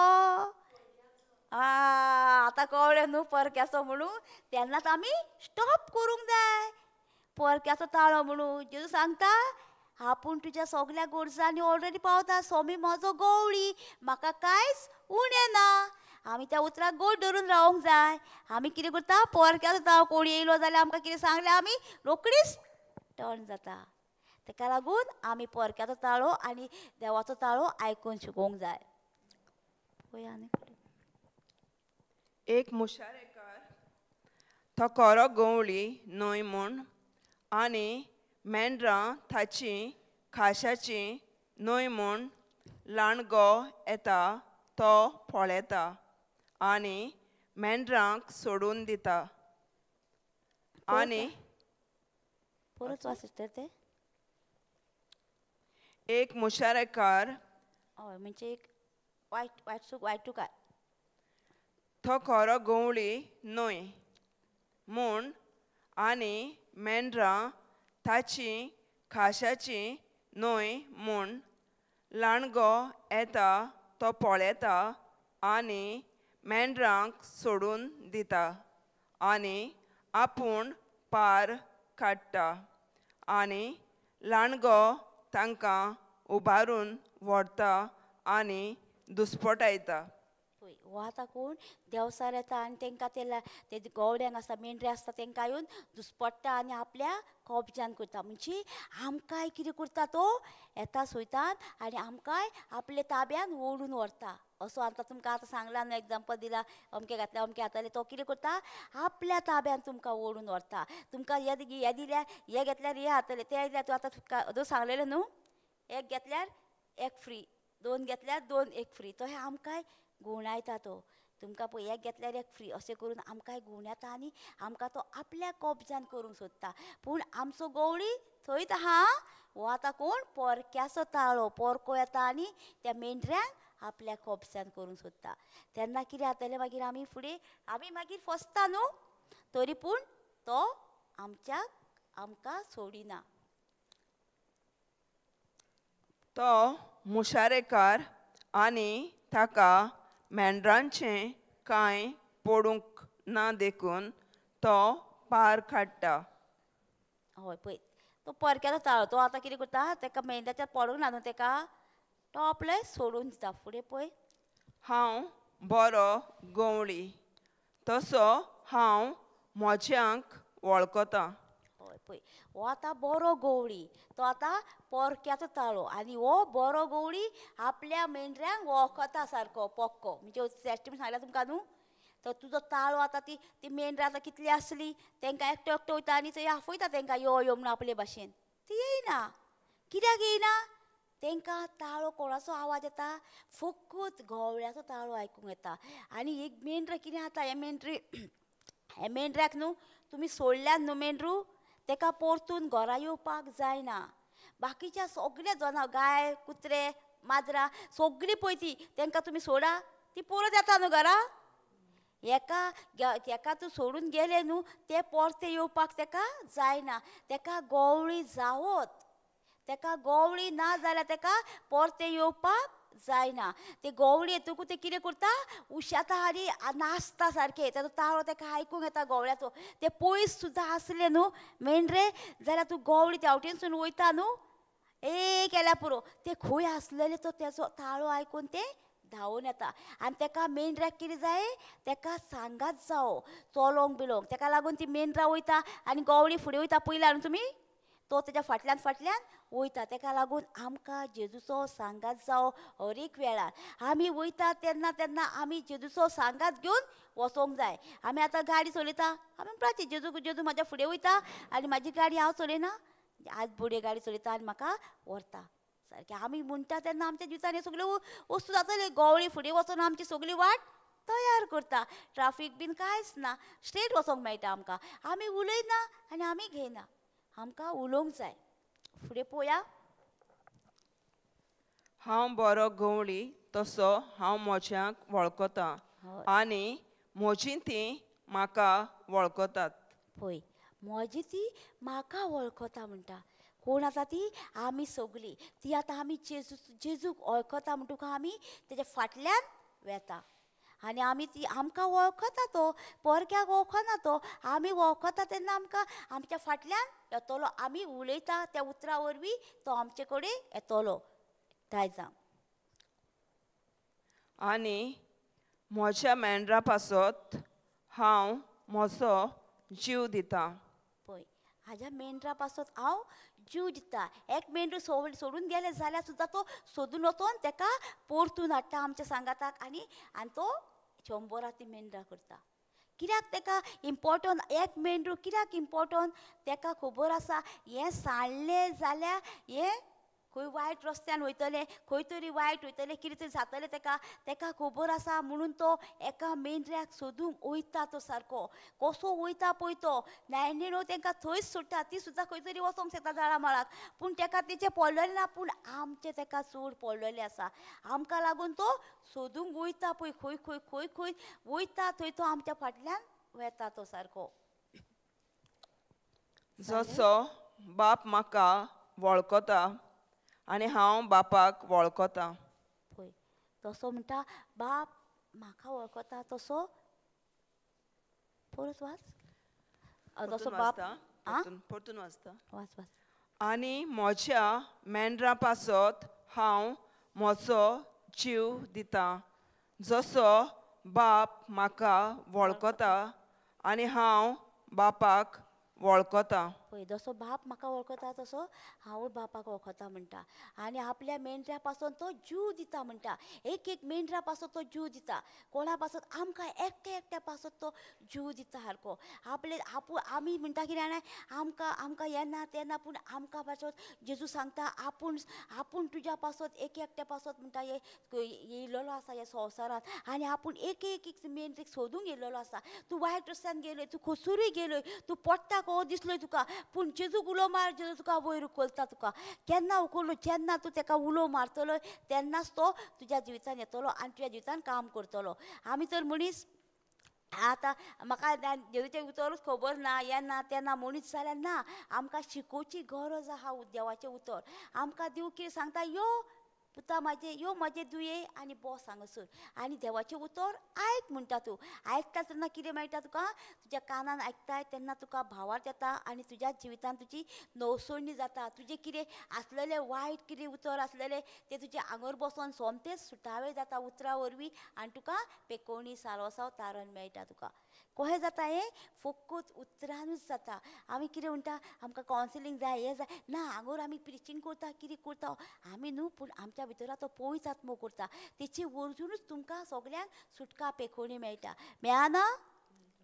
आं आतां कळ्ळें न्हू परक्याचो म्हणून, तेन्नाच आमी स्टॉप करूंक जाय परक्याचो ताळो म्हणून. जेजू सांगता आपूण तुज्या सगल्या गरजांनी ऑलरेडी पावता. स्वामी म्हजो गवळी, म्हाका कांयच उणें ना. आमी त्या उतराक गोड धरून रावंक जाय. आमी कितें करता, परक्याचो ताळो कोण येयलो जाल्यार आमकां कितें सांगलें आमी रोखडीच टर्न जाता. तेका लागून आमी परक्याचो ताळो आनी देवाचो ताळो आयकून शिकोवंक जाय. पळया आनी एक मुशारेकार तो खरो गवळी न्हय म्हूण आनी मेंढरां ताची खाशाची न्हय म्हूण लांडगो येता तो पळयता आनी मेंढरांक सोडून दिता. आनी परत वाच सिस्टर ते. एक मुशारेकार, हय म्हणजे एक वायट वायट वायटुकार, तो खरो गवळी न्हय म्हूण आनी मेंढरां ताची खाशाची न्हय म्हूण लांडगो येता तो पळयता आनी मेंढरांक सोडून दिता आनी आपूण पार काडटा आनी लांडगो तांकां उबारून व्हरता आनी दुस्पटायता. पळय हो आतां कोण देंवचार येता आनी तांकां ते गवड्यांक आसता मेंढरे आसता तांकां येवन दुस्पट्टा आनी आपल्या कब्जान करता. म्हणजे आमकांय कितें करता तो येता सोयतात आनी आमकांय आपल्या ताब्यान ओडून व्हरता. असो आतां तुमकां आतां सांगलां न्हू, एग्जाम्पल दिलां, अमकें घातलें अमकें घातलें, तो कितें करता आपल्या ताब्यान तुमकां ओडून व्हरता. तुमकां हे हे दिल्यार हे घेतल्यार हे जातलें, तें दिल्यार तूं आतां तुका जो सांगलेलें न्हू, एक घेतल्यार एक फ्री, दोन घेतल्यार दोन एक फ्री, तो हे आमकांय गुणायता. तो तुमकां पळय एक घेतल्यार एक फ्री अशें करून आमकांय घेवन येता आनी आमकां तो आपल्या कब्जान करूंक सोदता. पूण आमचो गवळी थंयच आहा. हो आतां कोण पोरक्याचो ताळो, पोरको येता आनी त्या मेंढऱ्यांक आपल्या कब्जान करूंक सोदता. तेन्ना कितें जातलें मागीर आमी फुडें आमी मागीर फसता न्हू, तरी पूण तो आमच्या आमकां सोडिना. तो मुशारेकार आनी ताका मेंढरांचें कांय पडूंक ना देखून तो पार काडटा. हय पळय तो परक्याचो ताळो, तो आतां कितें करता ताका मेंढ्याच्या पडूंक ना न्हू ताका तो आपलें सोडून दिता. फुडें पळय, हांव बरो गवळी तसो हांव म्हज्यांक वळखता. हय पळय हो आतां बरो गवळी, तो आतां पोरक्याचो ताळो आनी हो बरो गवळी आपल्या मेंढऱ्यांक वळखता सारको पक्को. म्हणजे सेस्टम सांगल्या तुमकां न्हू, तर तुजो ताळो आतां ती ती मेंढरां आतां कितली आसली तांकां एकटो एकटो वयता आनी थंय आफयता तांकां यो यो म्हणून आपले भाशेन. ती येयना. कित्याक येयना? तांकां ताळो कोणाचो आवाज येता, फकत गवळ्याचो ताळो आयकूंक येता. आनी एक मेंढरां कितें जाता, हे मेंढरी हे मेंढऱ्याक न्हू तुमी सोडल्यान न्हू मेंढरू ताका परतून घरा येवपाक जायना. बाकीच्या सगल्या जनावर गाय कुत्रे माजरां सगळीं पळय ती तांकां तुमी सोडा ती परत येता न्हू घरा. एका एका तूं सोडून गेले न्हू ते परते येवपाक ताका जायना. ताका गवळी जावत, ताका गवळी ना जाल्यार ताका परते येवपाक जायना. ते गवळी येतकूच ते कितें करता उशेता आनी नाचता सारकें. ताचो ताळो ताका आयकूंक येता गवळ्याचो. ते पयस सुद्दां आसले न्हू मेंढरे जाल्यार तूं गवळी त्या वटेनसून वयता न्हू ए केल्यार पुरो ते खंय आसलेले तो तेचो ताळो आयकून ते धांवून येता. आनी ताका मेंढऱ्याक कितें जाय ताका सांगात जावो चलोंक बिलोंक. ताका लागून ती मेंढरां वयता आनी गवळी फुडें वयता पयला न्हू तुमी, तो तेच्या फाटल्यान फाटल्यान वयता. ताका लागून आमकां जेजूचो सांगात जावो हर एक वेळार. आमी वयता तेन्ना तेन्ना आमी जेजूचो सांगात घेवन वचोंक जाय. आमी आतां गाडी चलयता आमी म्हणपाचें जेजू जेजू म्हाज्या फुडें वयता आनी म्हाजी गाडी हांव चलयना, आज बुडे गाडी चलयता आनी म्हाका व्हरता सारकें. आमी म्हणटा तेन्ना आमच्या जिवितान हे सगल्यो वस्तू जातले. गवळी फुडें वचून आमची सगळी वाट तयार करता, ट्राफीक बीन कांयच ना, स्ट्रेट वचोंक मेळटा आमकां. आमी उलयना आनी आमी घेयना, आमकां उलोवंक जाय. फुडें पळोवया. हांव बरो गवळी तसो हांव म्हज्यांक वळखता आनी म्हजी ती म्हाका वळखतात. पळय म्हजी ती म्हाका वळखता म्हणटा. कोण आतां ती? आमी सगळीं. ती आतां आमी जेजू जेजूक वळखता म्हणटकूच आमी तेच्या फाटल्यान वेता आनी आमी ती आमकां वळखता. तो परक्याक वळखना, तो आमी वळखता तेन्ना आमकां आमच्या फाटल्यान येतलो. आमी उलयता त्या उतरां वरवीं तो आमचे कडेन येतलो. दायजां आनी म्हज्या मेंढरा पासत हांव म्हजो जीव दिता. पळय हाज्या मेंढरा पासत हांव जीव दिता. एक मेंढरू सोडून गेले जाल्यार सुद्दां तो सोदून वचोन ताका परतून हाडटा आमच्या सांगाताक आनी आनी तो 100 ती मेंढरां करता. कित्याक ताका इम्पोर्टंट एक मेंढरू कित्याक इम्पोर्टंट? ताका खबर आसा हें सांडलें जाल्यार हें खंय वायट रस्त्यान वयतलें, खंय तरी वायट वयतलें, कितें तरी जातलें ताका. ताका खबर आसा म्हणून तो एका मेंढऱ्याक सोदूंक वयता. तो सारको कसो वयता पळय तो 99 तांकां थंयच सोडटा. ती सुद्दां खंय तरी वचोंक शकता झाडां माळाक, पूण ताका तेचें पडलेलें ना, पूण आमचें ताका चड पडलेलें आसा. आमकां लागून तो सोदूंक वयता पळय खंय खंय खंय खंय वयता थंय तो आमच्या फाटल्यान वेता तो सारको. जसो बाप म्हाका वळखता आनी हांव बापाक वळखता. पळय तसो म्हणटा बाप म्हाका वळखता तसो. परत वाच. तसो बाप परतून वाचता. वाच वाच. आनी म्हज्या मेंढरां पासत हांव म्हजो जीव दिता, जसो बाप म्हाका वळखता आनी हांव बापाक वळखता. पळय जसो बाप म्हाका वळखता तसो हांवूय बापाक वळखता म्हणटा. आनी आपल्या मेंढऱ्या पासून तो जीव दिता म्हणटा. एक एक मेंढऱ्या पासून तो जीव दिता. कोणा पासून? आमकां एकट्या एकट्या पासून तो जीव दिता सारको. आपले आपूण आमी म्हणटा कितें जाणा, आमकां आमकां येना तेना, पूण आमकां पासत जेजू सांगता आपूण आपूण तुज्या पासत एक एकट्या पासत म्हणटा हे येयलेलो आसा ह्या संवसारांत आनी आपूण एक एक एक मेंढरेक सोदूंक येयलेलो आसा. तूं वायट रस्त्यान गेलोय, तूं खसुरूय गेलोय, तूं पडटा को दिसलोय तुका, पूण जेजूक उलो मार, जेजू तुका वयर उखलता. तुका केन्ना उखल्लो? जेन्ना तूं तेका उलो मारतलो तेन्नाच तो तुज्या जिवितान येतलो आनी तुज्या जिवितान काम करतलो. आमी तर मनीस आतां म्हाका जेजूचें उतरूच खबर ना, येना तेन्ना मनीस जाल्यार ना, आमकां शिकोवची गरज आहा देवाचें उतर. आमकां देव कितें सांगता, यो पुता म्हाजे, यो म्हाजे दुये आनी बस हांगासर आनी देवाचें उतर आयक म्हणटा. तूं आयकता तेन्ना कितें मेळटा तुका? तुज्या कानान आयकताय तेन्ना तुका भावार्थ येता आनी तुज्या जिवितान तुजी नवसोणी जाता. तुजें कितें आसलेलें वायट कितें उतर आसलेलें तें तुजें आंगर बसोन सोमतेंच सुटावें जाता उतरां वरवीं आनी तुका पेकोवणी सालोसांव तारण मेळटा तुका. कशें जाता हें? फकत उतरानूच जाता. आमी कितें म्हणटा, आमकां कावन्सिलींग जाय, हें जाय ना, हांगर आमी प्रिचींग करता, कितें करता आमी न्हू, पूण आमच्या भितर तो पवित्र आत्मो करता. तेची वरसूनच तुमकां सगल्यांक सुटका पेकोवणी मेळटा. मेळना?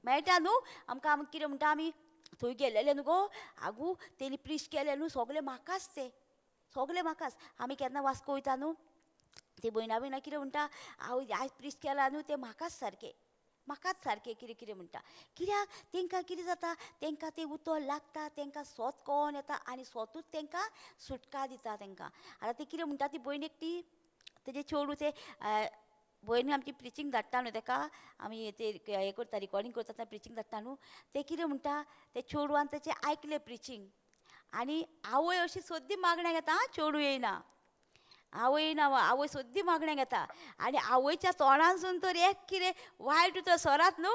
मेळटा न्हू आमकां. आमी कितें म्हणटा, आमी थंय गेलेले न्हू गो, आगू तेणी प्रीच केलें न्हू, सगलें म्हाकाच, तें सगलें म्हाकाच. आमी केन्ना वास्को वयता न्हू, ती भयणां भयणां कितें म्हणटा, हांव आयज प्रीच केला न्हू तें म्हाकाच सारकें, म्हाकाच सारकें कितें कितें म्हणटा. कित्याक तेंकां कितें जाता, तेंकां तें उतर लागता, तेंकां सोत कळोन येता आनी सोतूच तेंकां सुटका दिता तेंकां. आतां ती कितें म्हणटा, ती भयण एकटी तेजें चेडूं तें भयण आमची प्रिचींग धाडटा न्हू तेका, आमी ते हें करता, रिकॉर्डींग करता तेन्ना प्रिचींग धाडटा न्हू, तें कितें म्हणटा, तें चेडवान तेचें आयकलें प्रिचींग आनी आवय अशी सद्दी मागण्याक येता, आं चेडूं येयना, आवय येयना, आवय सद्दी मागण्याक येता आनी आवयच्या तोंडानसून तर एक कितें वायट उतर सरात न्हू,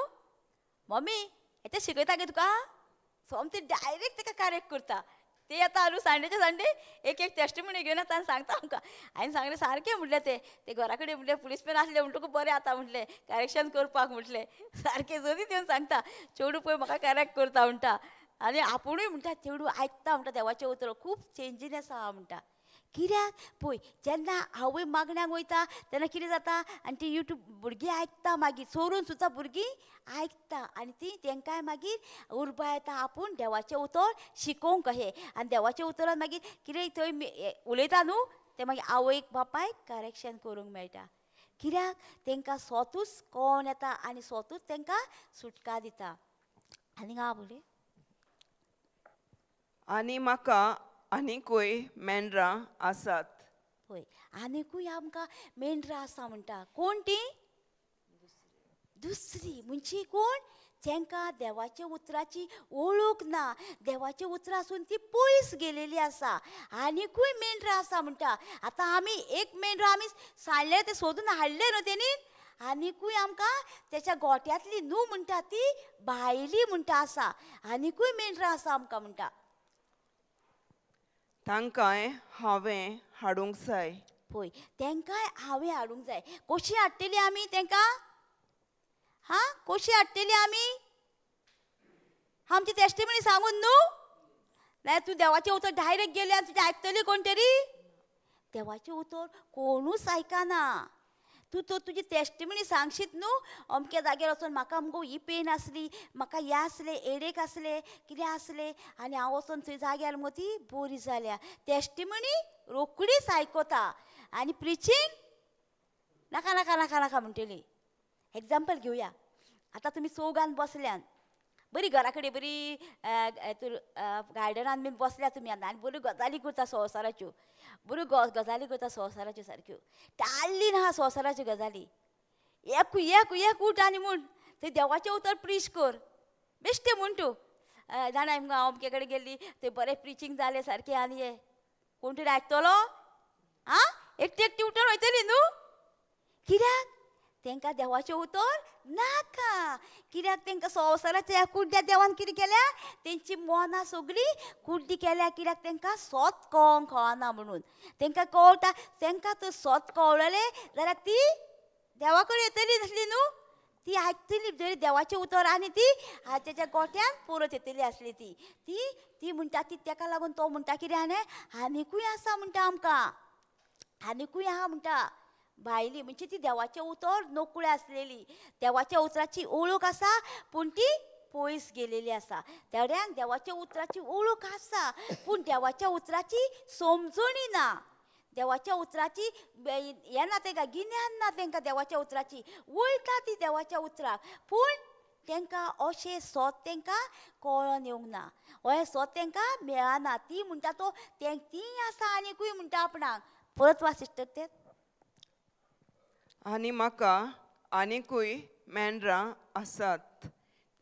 मम्मी हें शिकयता गे तुका, सोमतें डायरेक्ट तेका करेक्ट करता. ते येता न्हू सांडेच्या सांडे एक एक टेस्टिमनी घेवन येता आनी सांगता आमकां. हांवें सांगलें सारकें म्हटलें, तें ते घरा कडेन म्हटलें पुलीसमॅन आसले म्हणटकूच बरें आतां म्हटलें करेक्शन करपाक म्हटलें सारकें जरी येवन सांगता चेडूं पळय म्हाका करेक्ट करता म्हणटा. आनी आपुणूय म्हणटा चेडूं आयकता म्हणटा देवाचें उतर, खूब चेंजीनेस आहा म्हणटा. कित्याक पळय जेन्ना आवय मागण्याक वयता तेन्ना कितें जाता आनी ती युट्यूब भुरगीं आयकता, मागीर चोरून सुद्दां भुरगीं आयकता आनी ती तेंकांय मागीर उर्बा येता आपूण देवाचें उतर शिकोवंक कशें. आनी देवाचें उतरान मागीर कितें थंय उलयता न्हू तें मागीर आवयक बापायक करेक्शन करूंक मेळटा. कित्याक तेंकां स्वतूच कळोन येता आनी स्वतूच तेंकां सुटका दिता. आनी हांव उलय आनी म्हाका आनीकूय मेंढरां आसात. पळय आनीकूय आमकां मेंढरां आसा म्हणटा. कोण ती? दुसरी म्हणजे कोण? तांकां देवाच्या उतराची वळख ना, देवाच्या उतरासून ती पयस गेलेली आसा. आनीकूय मेंढरां आसा म्हणटा. आतां आमी एक मेंढरां आमी सांडलें तें सोदून हाडलें न्हू तेणी, आनीकूय आमकां तेच्या गोट्यांतली न्हू म्हणटा ती भायली म्हणटा आसा. आनीकूय मेंढरां आसा आमकां म्हणटा. तांकांय हांवें हाडूंक जाय. पळय तांकांय हांवें हाडूंक जाय. कशी हाडटली आमी तांकां? हां कशी हाडटली आमी? आमची टेस्टिमनी सांगून न्हू? नाल्यार तूं देवाचें उतर डायरेक्ट गेलें आनी तुजें आयकतली कोण तरी? देवाचें उतर कोणूच आयकना. तूं तर तुजी टेस्टिमनी सांगशीत न्हू, अमक्या जाग्यार वचोन म्हाका मुगो ही पेन आसली, म्हाका हें आसलें, एडेक आसलें, कितें आसलें आनी हांव वचोन थंय जाग्यार मुगो ती बरी जाल्या. टेस्टिमनी रोकडीच आयकता आनी प्रिचींग नाका नाका नाका नाका म्हणटली. एग्जाम्पल घेवया. आतां तुमी चौगान बसल्यान, बरी घरा कडेन बरी गार्डनान बीन बसल्या तुमी आतां आनी बऱ्यो गजाली करता संवसाराच्यो, बऱ्यो गजाली करता संवसाराच्यो, सारक्यो टाळ्ळी ना संवसाराच्यो गजाली. एक एक एक उठ आनी म्हूण थंय देवाचें उतर प्रीच कर बेश्टें म्हूण तूं जाणा मुगो हांव अमके कडेन गेल्ली थंय बरें प्रिचींग जालें सारकें आनी हें कोण तरी आयकतलो? आं एकटी एकटी उठून वयतली न्हू. कित्याक? तेंकां देवाचें उतर नाका. कित्याक तेंकां संवसाराच्या ह्या कुड्ड्या देवान कितें केल्या, तेंची मनां सगळीं कुड्डी केल्या. कित्याक तेंकां सोत कळोंक कळना म्हणून. तेंकां कळटा, तेंकां तर सोत कळलें जाल्यार ती देवा कडेन येतली नासली न्हू, ती आयकतली जरी देवाचें उतर आनी ती तेच्या गोट्यान परत येतली आसली. ती ती ती म्हणटा ती तेका लागून तो म्हणटा कितें आनी आनिकूय आसा म्हणटा आमकां, आनिकूय आहा म्हणटा भायली. म्हणजे ती देवाचें उतर नकळी आसलेली, देवाच्या उतराची ओळख आसा पूण ती पयस गेलेली आसा. थोड्यांक देवाच्या उतराची ओळख आसा पूण देवाच्या उतराची समजणी ना, देवाच्या उतराची हें ना तेंकां, गिन्यान ना तेंकां देवाच्या उतराची. वयता ती देवाच्या उतराक पूण तेंकां अशें सोद तेंकां कळोन येवंक ना, अशें सोद तेंकां मेळना. ती म्हणटा तो ती आसा आनिकूय म्हणटा आपणाक. परत वा सिस्टर तें. आनी म्हाका आनिकूय मेंढरां आसात,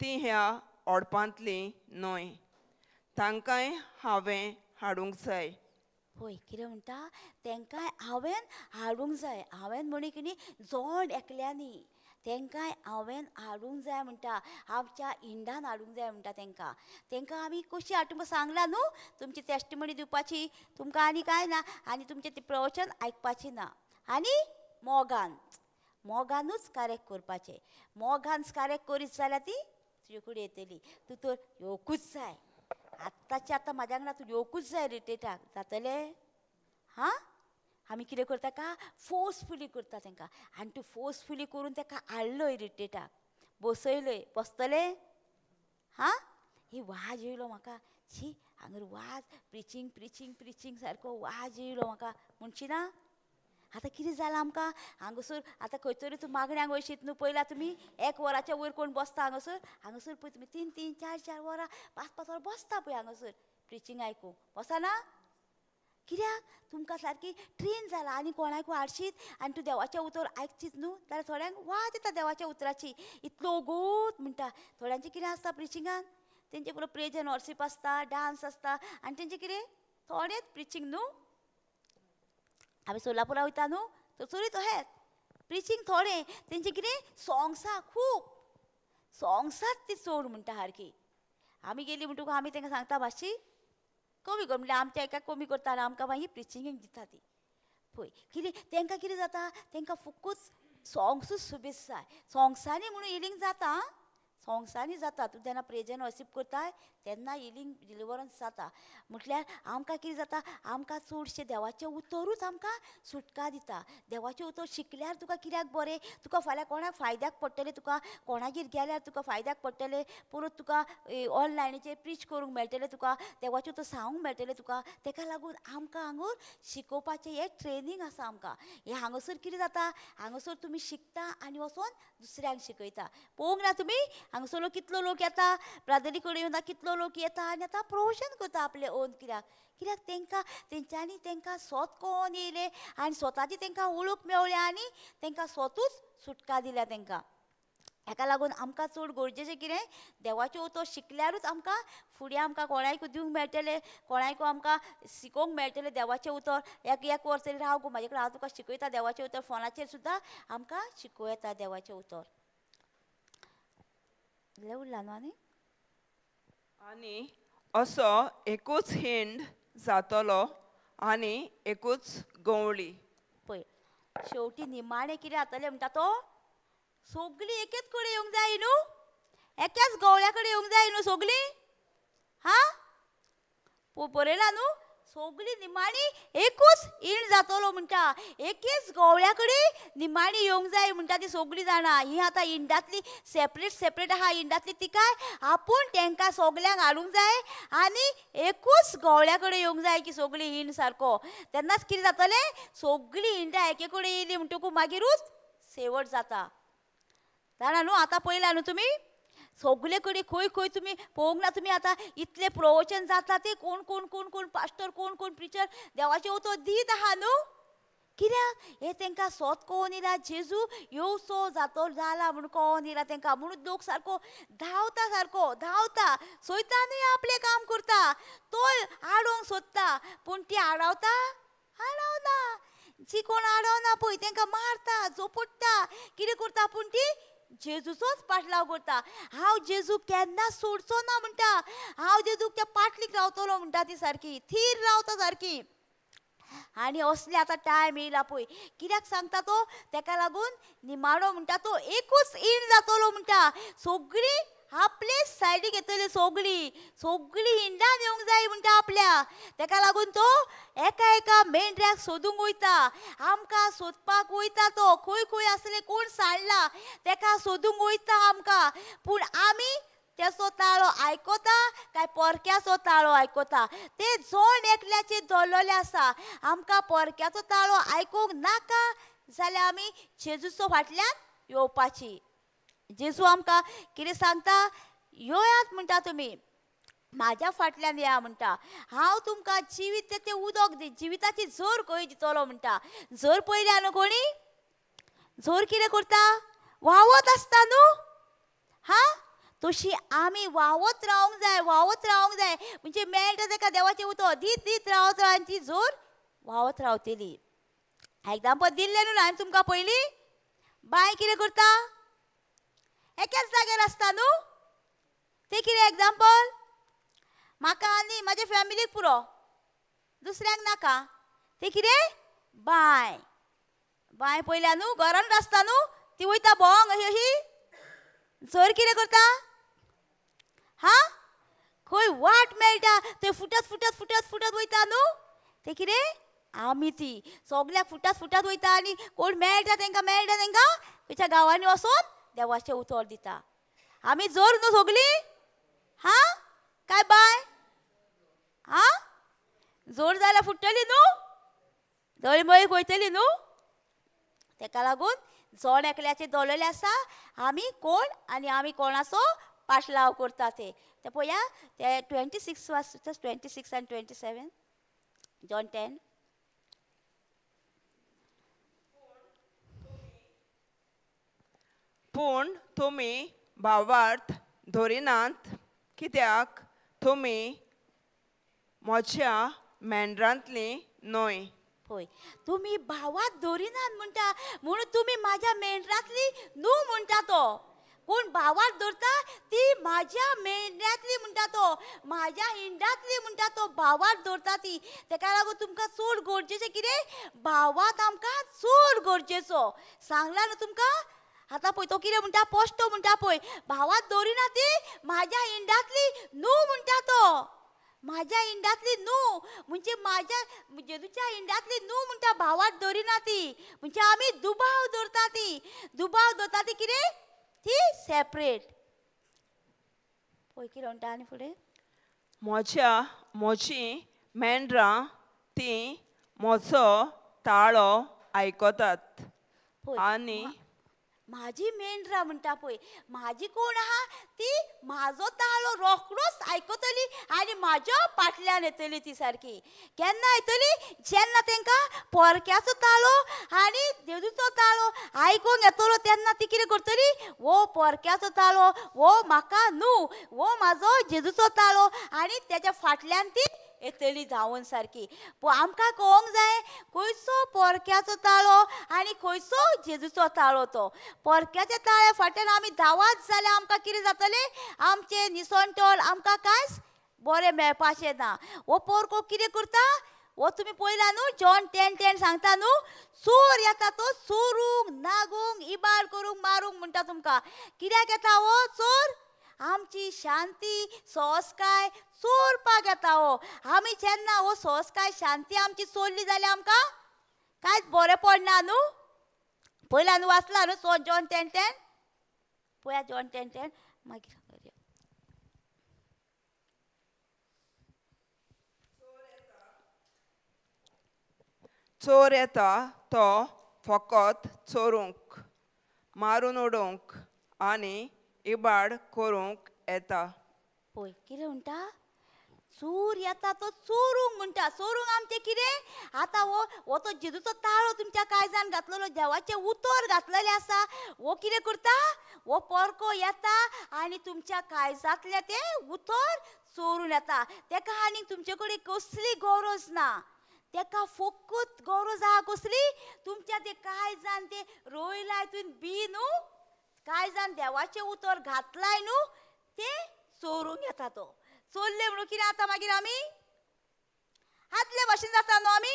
ती ह्या ओडपांतली न्हय, तांकांय हांवें हाडूंक जाय. पळय कितें म्हणटा, तेंकांय हांवें हाडूंक जाय. हांवें म्हणी कितें जोड एकल्यांनी तेंकांय हांवें हाडूंक जाय म्हणटा, आमच्या इंडान हाडूंक जाय म्हणटा तेंकां. तेंकां आमी कशी हाडूंक सांगलां न्हू, तुमची टेस्टिमनी दिवपाची तुमकां आनी कांय ना, आनी तुमचें तें प्रवचन आयकपाचें ना. आनी मोगान, मोगानूच करेक्ट करपाचें. मोगान करेक्ट करीत जाल्यार ती तुजे कडेन येतली. तूं तर येवकूच जाय आत्ताचे आतां म्हाज्या वांगडा, तूं येवकूच जाय रिट्रीटाक. जातलें? हां, आमी कितें करता का फोर्सफुली करता तेंकां. आनी तूं फोर्सफुली करून तेका हाडलोय रिट्रीटाक, बसयलोय, बसतलें? हां, ही वाज येयलो म्हाका, शी हांगर वाज, प्रिचींग प्रिचींग प्रिचींग सारको वाज येयलो म्हाका म्हणची ना. आतां कितें जालां आमकां हांगासर आतां खंय तरी तूं मागण्यांक वयशीत न्हू, पयला तुमी एक वराच्या वयर कोण बसता हांगासर? हांगासर पळय तुमी 3 3 4 4 वरां 5 5 वरां बसता पळय हांगासर प्रिचींग आयकूंक. बसना कित्याक? तुमकां सारकी ट्रेन जाला. आनी कोणाकूय हाडशीत आनी तूं देवाचें उतर आयकचीत न्हू जाल्यार थोड्यांक वाज येता देवाच्या उतराची, इतलो गोत म्हणटा. थोड्यांचें कितें आसता प्रिचिंगान, तेंचे पुरो प्रेज एंड वर्शीप आसता, डांस आसता, आनी तेंचें कितें थोडेंच प्रिचींग न्हू. आमी सोलापुरा वयता न्हू थंयसरूय तशेंच प्रिचींग थोडें, तेंचें कितें सोंग्सां खूब, सोंग्सांच ती चड म्हणटा सारकी. आमी गेली म्हणटकूच आमी तेंकां सांगता मातशी कमी कर, म्हणल्यार आमच्या एका कमी करता आनी आमकां मागीर प्रिचिंगेक दिता ती. पळय कितें तेंकां कितें जाता, तेंकां फकत सोंग्सूच सुबेज जाय. सोंग्सांनी म्हणून हिलींग जाता, सोंग्सांनी जाता. तूं जेन्ना प्रेज एंड वर्शीप करताय तेन्ना हिलींग डिलिवरन्स जाता. म्हटल्यार आमकां कितें जाता, आमकां चडशें देवाचें उतरूच आमकां सुटका दिता. देवाचें उतर शिकल्यार तुका कित्याक बरें, तुका फाल्यां कोणाक फायद्याक पडटलें, तुका कोणागेर गेल्यार तुका फायद्याक पडटलें, परत तुका ऑनलायनीचेर प्रीच करूंक मेळटलें, तुका देवाचें उतर सांगूंक मेळटलें तुका. तेका लागून आमकां हांगूर शिकोवपाचें हें ट्रेनींग आसा आमकां. हें हांगासर कितें जाता, हांगासर तुमी शिकता आनी वचोन दुसऱ्यांक शिकयता. पळोवंक ना तुमी हांगासर लोक कितलो लोक येता, ब्रादरी कडेन येवन कितलो लोक येता आनी आतां प्रवचन करता आपलें ओन. कित्याक? कित्याक तेंकां तेंच्यांनी तेंकां स्वत कोण येयलें आनी स्वताची तेंकां वळख मेवल्या आनी तेंकां स्वतूच सुटका दिल्या तेंकां. हेका लागून आमकां चड गरजेचें कितें, देवाचें उतर शिकल्यारूच आमकां फुडें आमकां कोणाकूय दिवंक मेळटलें, कोणाकूय आमकां शिकोवंक मेळटलें देवाचें उतर. एक एक वर तरी राव गो म्हाजे कडेन, हांव तुका शिकयता देवाचें उतर. फोनाचेर सुद्दां आमकां शिकोवं येता देवाचें उतर. इल्लें उरलां न्हू आनी? आनी असो एकूच हिंड जातलो आनी एकूच गवळी. पळय शेवटी निमाणें कितें जातलें म्हणटा तो, सगळीं एकेच कडेन येवंक जाय न्हू, एकाच गवळ्या कडेन येवंक जाय न्हू सगळीं. हां बरयलां न्हू, सगळीं निमाणी एकूच ईण जातलो म्हणटा, एकेच गवळ्या कडेन निमाणी येवंक जाय म्हणटा ती सगळीं जाणां. ही आतां इंडांतली सेपरेट सेपरेट आहा इंडांतली, तिकाय आपूण तेंकां सगल्यांक हाडूंक जाय आनी एकूच गवळ्या कडेन येवंक जाय की सगळीं ईण सारको. तेन्नाच कितें जातलें, सगळीं इंडां एके कडेन येयली म्हणटकूच मागीरूच शेवट जाता. जाणा न्हू, आतां पळयलां न्हू तुमी सगळे कडेन खंय खंय तुमी पळोवंक ना तुमी आतां इतलें प्रवचन जाता ते कोण कोण कोण कोण पास्टर कोण कोण प्रिचर देवाचें उतर दीत आहा न्हू. कित्याक हें तेंकां सोत कळोन येयला, जेजू येवचो जातो जाला म्हूण कळोन येयला तेंकां, म्हणून लोक सारको धांवता, सारको धांवता, सोयता न्हय आपलें काम करता, तो आडोवंक सोदता पूण ती आडावता, आडावना. जी कोण आडावना पळय तेंकां मारता, झोपडटा, कितें करता, पूण ती जेजूचोच पाटलाव करता. हांव जेजू केन्ना सोडचो ना म्हणटा, हांव जेजूक त्या पाटलीक रावतलो म्हणटा, ती सारकी थीर रावता सारकी. आनी असले आतां टायम येयला पळय. कित्याक सांगता तो? तेका लागून निमाणो म्हणटा तो एकूच ईण जातलो म्हणटा. सगळीं आपले सायडीक येतली, सगळीं सगळीं हिंडान येवंक जाय म्हणटा आपल्या. तेका लागून तो एका एका मेंढऱ्याक सोदूंक वयता, आमकां सोदपाक वयता तो. खंय खंय आसले कोण सांडला तेका सोदूंक वयता आमकां. पूण आमी तेचो ताळो आयकता काय पोरक्याचो ताळो आयकता? ते जण एकल्याचे धरलेले आसा. आमकां पोरक्याचो ताळो आयकूंक नाका जाल्यार आमी जेजूचो फाटल्यान येवपाची. जेजू आमकां कितें सांगता? येयात म्हणटा, तुमी म्हाज्या फाटल्यान या म्हणटा, हांव तुमकां जिवीत तें उदक दी, जिविताची जोर खंय दितलो म्हणटा. जोर पयल्या न्हू कोणी? जोर कितें करता? व्हांवत आसता न्हू. हा, तशी आमी व्हांवत रावंक जाय, व्हांवत रावंक जाय. म्हणजे मेळटा तेका देवाचें उदक दीत दीत रावत राव आनी ती जोर व्हांवत रावतली. एग्जाम्पल दिल्लें न्हू हांवें तुमकां पयलीं. बांय कितें करता? एकाच जाग्यार आसता न्हू. तें कितें एग्जाम्पल? म्हाका आनी म्हाज्या फॅमिलीक पुरो, दुसऱ्यांक नाका. तें कितें? बांय. बांय पयल्या न्हू, घरांत आसता न्हू, ती वयता भोंवंक अशी अशी. जोर कितें करता? हा, खंय वाट मेळटा थंय फुटत फुटत फुटत फुटत वयता न्हू. तें कितें? आमी ती सगल्याक फुटत फुटत वयता आनी कोण मेळटा तेंकां, मेळटा तेंकां खंयच्या गांवांनी वचोन देवाचें उतर दिता. आमी जोर न्हू सगळीं? हा काय बाय? हा, जोर जाल्यार फुट्टली न्हू, दळमळीक वयतली न्हू. तेका लागून जण एकल्याचे दवरलेले आसा आमी कोण आनी आमी कोणाचो पाटलाव करता ते. ते पळया ते 26 वाच, 26 आनी 27 जॉन 10. पूण तुमी भावार्थ धरिनात कित्याक तुमी म्हज्या मेंढरांतली न्हय. पळय, तुमी भावात धरिनात म्हणटा म्हणून तुमी म्हाज्या मेंढरांतली न्हू म्हणटा तो. कोण भावात धरता ती म्हाज्या मेंढरांतली म्हणटा तो, म्हाज्या हिंडांतली म्हणटा तो, भावात धरता ती. तेका लागून तुमकां चड गरजेचें कितें? भावात आमकां चड गरजेचो. सांगलां न्हू तुमकां. आतां पळय तो कितें म्हणटा? पोश्टो म्हणटा पळय, भावात दवरिना ती म्हाज्या हिंडांतली न्हू म्हणटा तो. म्हाज्या हिंडांतली न्हू म्हणजे म्हाज्या जेजूच्या हिंडांतली न्हू म्हणटा, भावात दवरिना ती. म्हणजे आमी दुबाव दवरता ती, दुबाव दवरता ती कितें? ती सेपरेट. पळय कितें म्हणटा आनी फुडें. म्हज्या म्हजीं मेंढरां तीं म्हजो ताळो आयकतात आनी म्हाजी मेंढरां म्हणटा पळय, म्हाजी कोण आहा ती म्हाजो ताळो रोखडोच आयकतली आनी म्हाज्या पाटल्यान येतली ती सारकी. केन्ना येतली? जेन्ना तेंकां पोरक्याचो ताळो आनी जेजूचो ताळो आयकूंक येतलो तेन्ना ती कितें करतली? वो पोरक्याचो ताळो वो म्हाका न्हू, वो म्हाजो जेजूचो ताळो, आनी तेच्या फाटल्यान ती येतली धांवून सारकी. आमकां कळोंक जाय खंयचो पोरक्याचो ताळो आनी खंयचो जेजूचो ताळो तो. पोरक्याच्या ताळ्या फाटल्यान आमी धांवत जाल्यार आमकां कितें जातलें? आमचें निसणटोल आमकां कांयच बरें मेळपाचें ना. हो पोरको कितें करता? हो तुमी पळयला न्हू, जॉन 10:10 सांगता न्हू, चोर येता तो चोरूंक, नागूंक, इबाड करूंक, मारूंक म्हणटा तुमकां. कित्याक येता हो चोर? आमची शांती सोंसकाय चोरपाक येता हो. आमी जेन्ना हो सोंसकाय शांती आमची चोरली जाल्यार आमकां कांयच बरें पडना न्हू. पयला न्हू वाचला न्हू सो जॉन 10:10? पळया जॉन 10:10 मागीर. चोर येता तो फकत चोरूंक, मारून उडोवंक आनी इबाड करूंक येता. पळय कितें म्हणटा? चोर येता तो चोरूंक म्हणटा. चोरूंक आमचें कितें? आतां हो हो तो जेजूचो ताळो तुमच्या काळजान घातलेलो, देवाचें उतर घातलेलें आसा. हो कितें करता? हो पोरको येता आनी तुमच्या काळजांतलें तें उतर चोरून येता. तेका आनी तुमचे कडेन कसली गरज ना. तेका फकत गरज आहा कसली? तुमच्या ते काळजान तें रोयलाय तुवें बी न्हू, काळजान देवाचें उतर घातलाय न्हू, तें चोरूंक येता तो. चोरलें म्हणून कितें आतां मागीर आमी आदले भाशेन जाता न्हू. आमी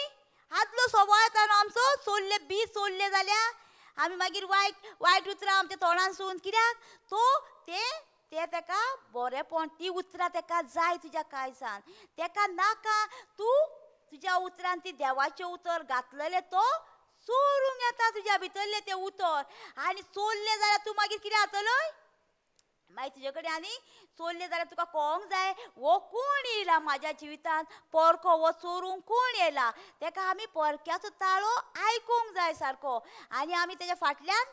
आदलो स्वभाव येता न्हू आमचो, चोरले बी चोरले जाल्यार आमी मागीर वायट वायट उतरां आमच्या तोंडांसून, कित्याक तो ते ते तेका बरेंपण ती उतरां तेका जाय तुज्या काळजान, तेका नाका तूं तुज्या उतरान ती देवाचें उतर घातलेलें तो चोरूंक येता तुज्या भितरलें तें उतर. आनी चोरलें जाल्यार तूं मागीर कितें जातलो? मागीर तुजे कडेन आनी चोरलें जाल्यार तुका कळोंक जाय हो कोण येयला म्हाज्या जिवितांत, परको हो चोरूंक कोण येयला. तेका आमी परक्याचो ताळो आयकूंक जाय सारको, आनी आमी तेज्या फाटल्यान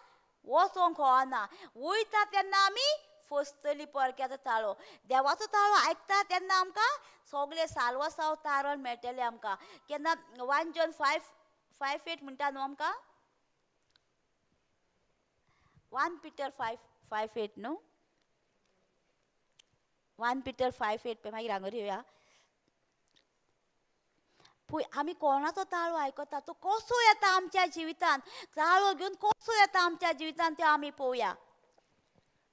वचोंक कळना. वयता तेन्ना आमी फसतली परक्याचो ताळो. देवाचो ताळो आयकता तेन्ना आमकां सगळें साल्वासांव तारण मेळटलें आमकां. केन्ना 1 John 5:5-8 म्हणटा न्हू आमकां, 1 Peter 5:5-8 न्हू, 1 Peter 5:8 पळय मागीर हांगा येवया. पळय आमी कोणाचो ताळो आयकता, तो कसो येता आमच्या जिवितांत, ताळो घेवन कसो येता आमच्या जिवितांत तें आमी पळोवया.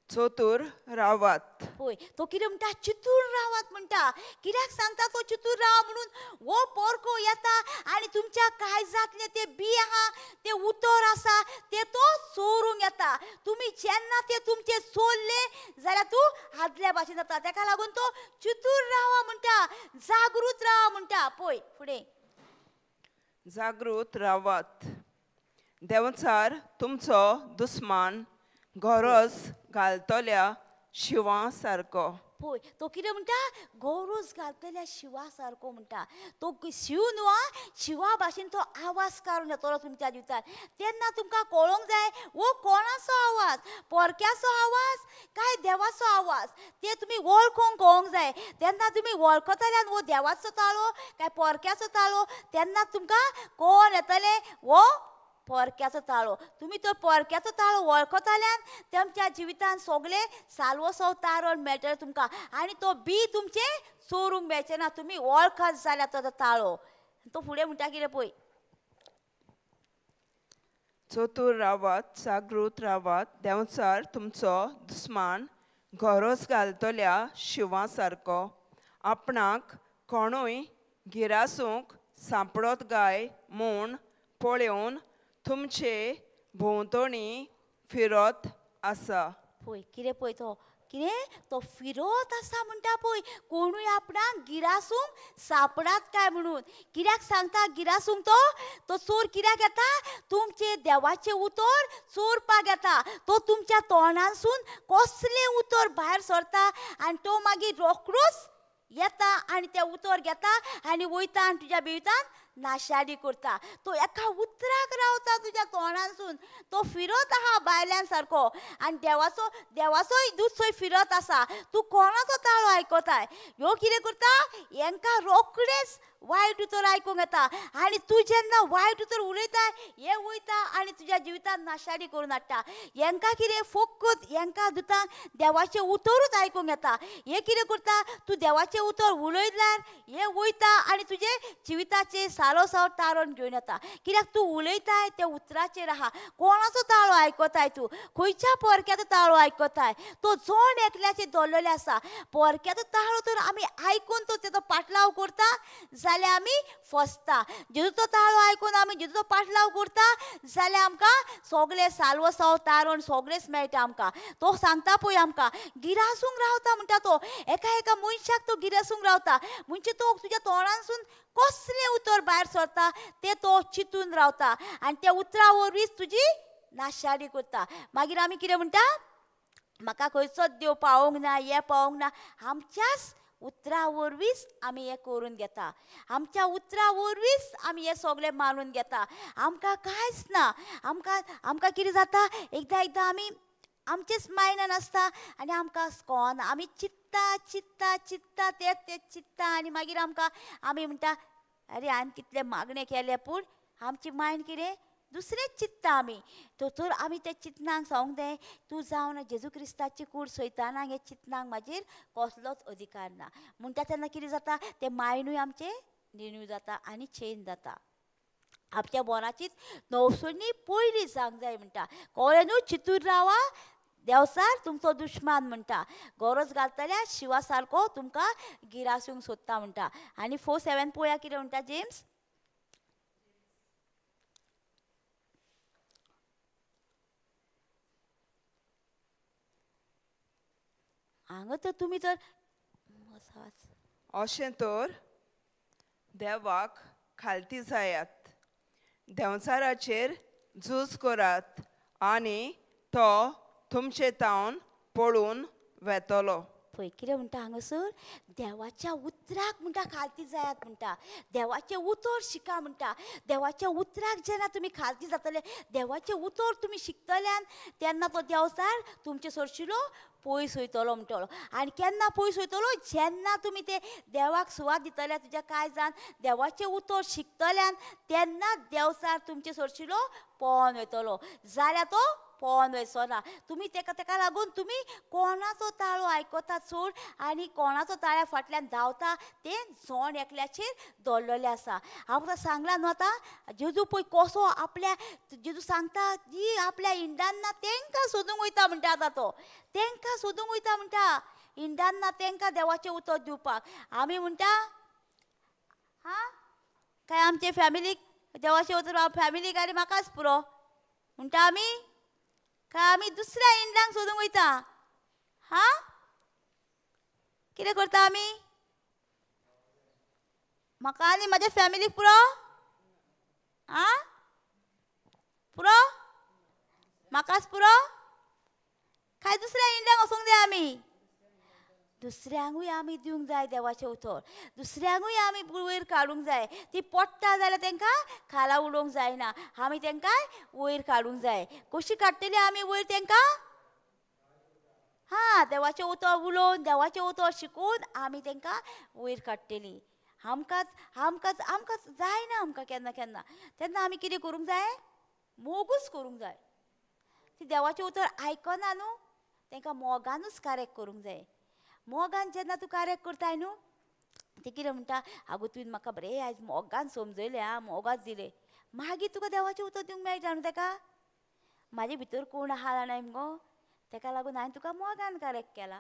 चतूर रावात. पळय तो कितें म्हणटा, चितूर रावात म्हणटा. कित्याक सांगता तो चितूर राव म्हणून? हो परको येता आनी तुमच्या काळजांतलें तें बी आहा, तें उतर आसा, तें तो चोरूंक येता. तुमी जेन्ना तें तुमचें चोरलें जाल्यार तूं आदल्या भाशेन जाता. तेका लागून तो चितूर रावा म्हणटा, जागृत रावा म्हणटा. पळय फुडें, जागृत रावात, देंवचार तुमचो दुस्मान गरज घालतल्या शिंवा सारको. पळय तो कितें म्हणटा, गरज घालतल्या शिंवा सारको म्हणटा. तो शिंव न्हू आं, शिंवा भाशेन तो आवाज काडून येतलो तुमच्या जिवितांत. तेन्ना तुमकां कळोंक जाय हो कोणाचो आवाज, परक्याचो आवाज काय देवाचो आवाज, ते तुमी वळखूंक कळोंक जाय. तेन्ना तुमी वळखतले हो देवाचो ताळो काय परक्याचो ताळो, तेन्ना तुमकां कळोन येतलें हो परक्याचो ताळो. तुमी तो परक्याचो ताळो वळखतल्यान तुमच्या जिवितांत सगळे साल्वसव तारण मेळटलें तुमकां, आनी तो बी तुमचें चोरूंक मेळचें ना. तुमी वळखत जाल्यार तो ताळो. तो फुडें म्हणटा कितें पळय, चतूर रावात, जागृत रावात, देंवचार तुमचो दुस्मान गरज घालतल्या शिंवा सारको आपणाक कोणूय गिरासूंक सांपडत गाय म्हूण पळोवन तुमचे भोंवतणी फिरत आसा. पळय कितें पळय तो कितें तो फिरत आसा म्हणटा. पळय कोणूय आपणाक गिरासूंक सापडात काय म्हणून. कित्याक सांगता गिरासूंक? तो तो चोर कित्याक येता? तुमचे देवाचें उतर चोरपाक येता. तो तुमच्या तोंडांसून कसलें उतर भायर सरता आनी तो मागीर रोखडोच येता आनी तें उतर घेता आनी वयता आनी तुज्या जिवितांत नाशाडी करता. तो एका उतराक रावता तुज्या तोंडांसून. तो फिरत आहा भायल्यान सारको, आनी देवाचो देवाचोय दूत फिरत आसा. तूं कोणाचो ताळो आयकताय? ह्यो कितें करता, हेंकां रोखडेच वायट उतर आयकूंक येता, आनी तूं जेन्ना वायट उतर उलयता हे वयता आनी तुज्या जिवितांत नाशाडी करून हाडटा. हेंकां कितें फकत हेंकां दुतांक देवाचें उतरूच आयकूंक येता. हे कितें करता, तूं देवाचें उतर उलयल्यार हे वयता आनी तुजे जिविताचें सालोसांव तारण घेवन येता. कित्याक तूं उलयताय त्या उतराचेर आहा. कोणाचो ताळो आयकताय तूं? खंयच्या परक्याचो ताळो आयकताय? तो जण एकल्याचेर दवरलेलो आसा. परक्याचो ताळो तर आमी आयकून तो तेजो पाटलाव करता जाल्यार आमी फसता. जेजूचो ताळो आयकून आमी जेजूचो पाटलाव करता जाल्यार आमकां सगळें साल्वसांव तारण सगळेंच मेळटा आमकां. तो सांगता पळय आमकां गिरासूंक रावता म्हणटा. तो एका एका मनशाक तो गिरासूंक रावता म्हणजे तो तुज्या तोंडांसून कसलें उतर भायर सरता तें तो चिंतून रावता आनी त्या उतरा वरवींच तुजी नाशाडी करता. मागीर आमी कितें म्हणटा, म्हाका खंयचोच देव पावोंक ना, हें पावोंक ना. आमच्याच उतरा वरवींच आमी हें करून घेता. आमच्या उतरा वरवींच आमी हें सगळें मानून घेता. आमकां कांयच ना. आमकां आमकां कितें जाता, एकदां एकदां आमी आमचेच मायंडान आसता आनी आमकां कळना. आमी चित्ता चित्ता चित्ता तें तें चित्ता आनी मागीर आमकां आमी म्हणटा अरे हांवें कितलें मागणें केलें, पूण आमची मायंड कितें दुसरेंच चित्ता आमी. तर आमी त्या चिंतनांक सांगूंक जाय, तूं जावन जेजू क्रिस्ताची कूड सोयताना हे चिंतनांक म्हाजेर कसलोच अधिकार ना म्हणटा. तेन्ना कितें जाता, तें मायंडूय आमचें रिन्यू जाता आनी चेंज जाता. आमच्या मनाचीच नवसणी पयली जावंक जाय म्हणटा. कळ्ळें न्हू? चितूर रावा, देवसार तुमचो दुश्मान म्हणटा. गरज घालतल्या शिवा सारको तुमकां गिरासूंक सोदता म्हणटा. आनी 4:7 पळोवया कितें म्हणटा जेम्स. हांगा तर तुमी तर अशें तर देवाक खालती जायात, देंवचाराचेर झूज करात आनी तो तुमचे तावन पळून वेतलो. पळय कितें म्हणटा हांगासर, देवाच्या उतराक म्हणटा खालती जायात म्हणटा, देवाचें उतर शिका म्हणटा. देवाच्या उतराक जेन्ना तुमी खालती जातले, देवाचें उतर तुमी शिकतल्यान तेन्ना तो देंवचार तुमचे सरशिलो पयस वयतलो म्हणटलो. आनी केन्ना पयस वयतलो? जेन्ना तुमी ते देवाक सुवात दितले तुज्या काळजान, देवाचें उतर शिकतल्यान तेन्ना देंवचार तुमचे सरशिलो पळोवन वयतलो. जाल्यार तो पळोवन वयचो ना. तुमी तेका तेका लागून तुमी कोणाचो ताळो आयकता चड आनी कोणाचो ताळ्या फाटल्यान धांवता तें जोण एकल्याचेर दवरलेलें आसा. हांव तुका सांगलां न्हू आतां जेजू पळय कसो आपल्या जेजू सांगता जी आपल्या इंडान ना तेंकां सोदूंक वयता म्हणटा. आतां तो तेंकां सोदूंक वयता म्हणटा, इंडान ना तेंकां देवाचें उतर दिवपाक. आमी म्हणटा हां काय आमचे फॅमिलीक देवाचें उतर, फॅमिलीक आनी म्हाकाच पुरो म्हणटा आमी, काय आमी दुसऱ्या इंडांक सोदूंक वयता? हां कितें करता आमी? म्हाका आनी म्हाज्या फॅमिलीक पुरो? आं पुरो? म्हाकाच पुरो? काय दुसऱ्या इंडांक वचूंक जाय आमी? दुसऱ्यांकूय आमी दिवंक जाय देवाचें उतर, दुसऱ्यांकूय आमी वयर काडूंक जाय. ती पडटा जाल्यार तेंकां खाला उडोवंक जायना, आमी तेंकां वयर काडूंक जाय. कशी काडटली आमी वयर तेंकां? हां देवाचें उतर उलोवन, देवाचें उतर शिकून आमी तेंकां वयर काडटली. आमकांच आमकांच आमकांच जायना आमकां केन्ना केन्ना, तेन्ना आमी कितें करूंक जाय? मोगूच करूंक जाय. ती देवाचें उतर आयकना न्हू, तेंकां मोगानूच करेक्ट करूंक जाय. मोगान जेन्ना तूं करेक्ट करताय न्हू, ती कितें म्हणटा, आगो तुवें म्हाका बरें आयज मोगान समजयलें आं, मोगाच दिलें. मागीर तुका देवाचें उतर दिवंक मेळटा न्हू तेका. म्हाजे भितर कोण आहा जाणाय मुगो, तेका लागून हांवें तुका मोगान करेक्ट केला.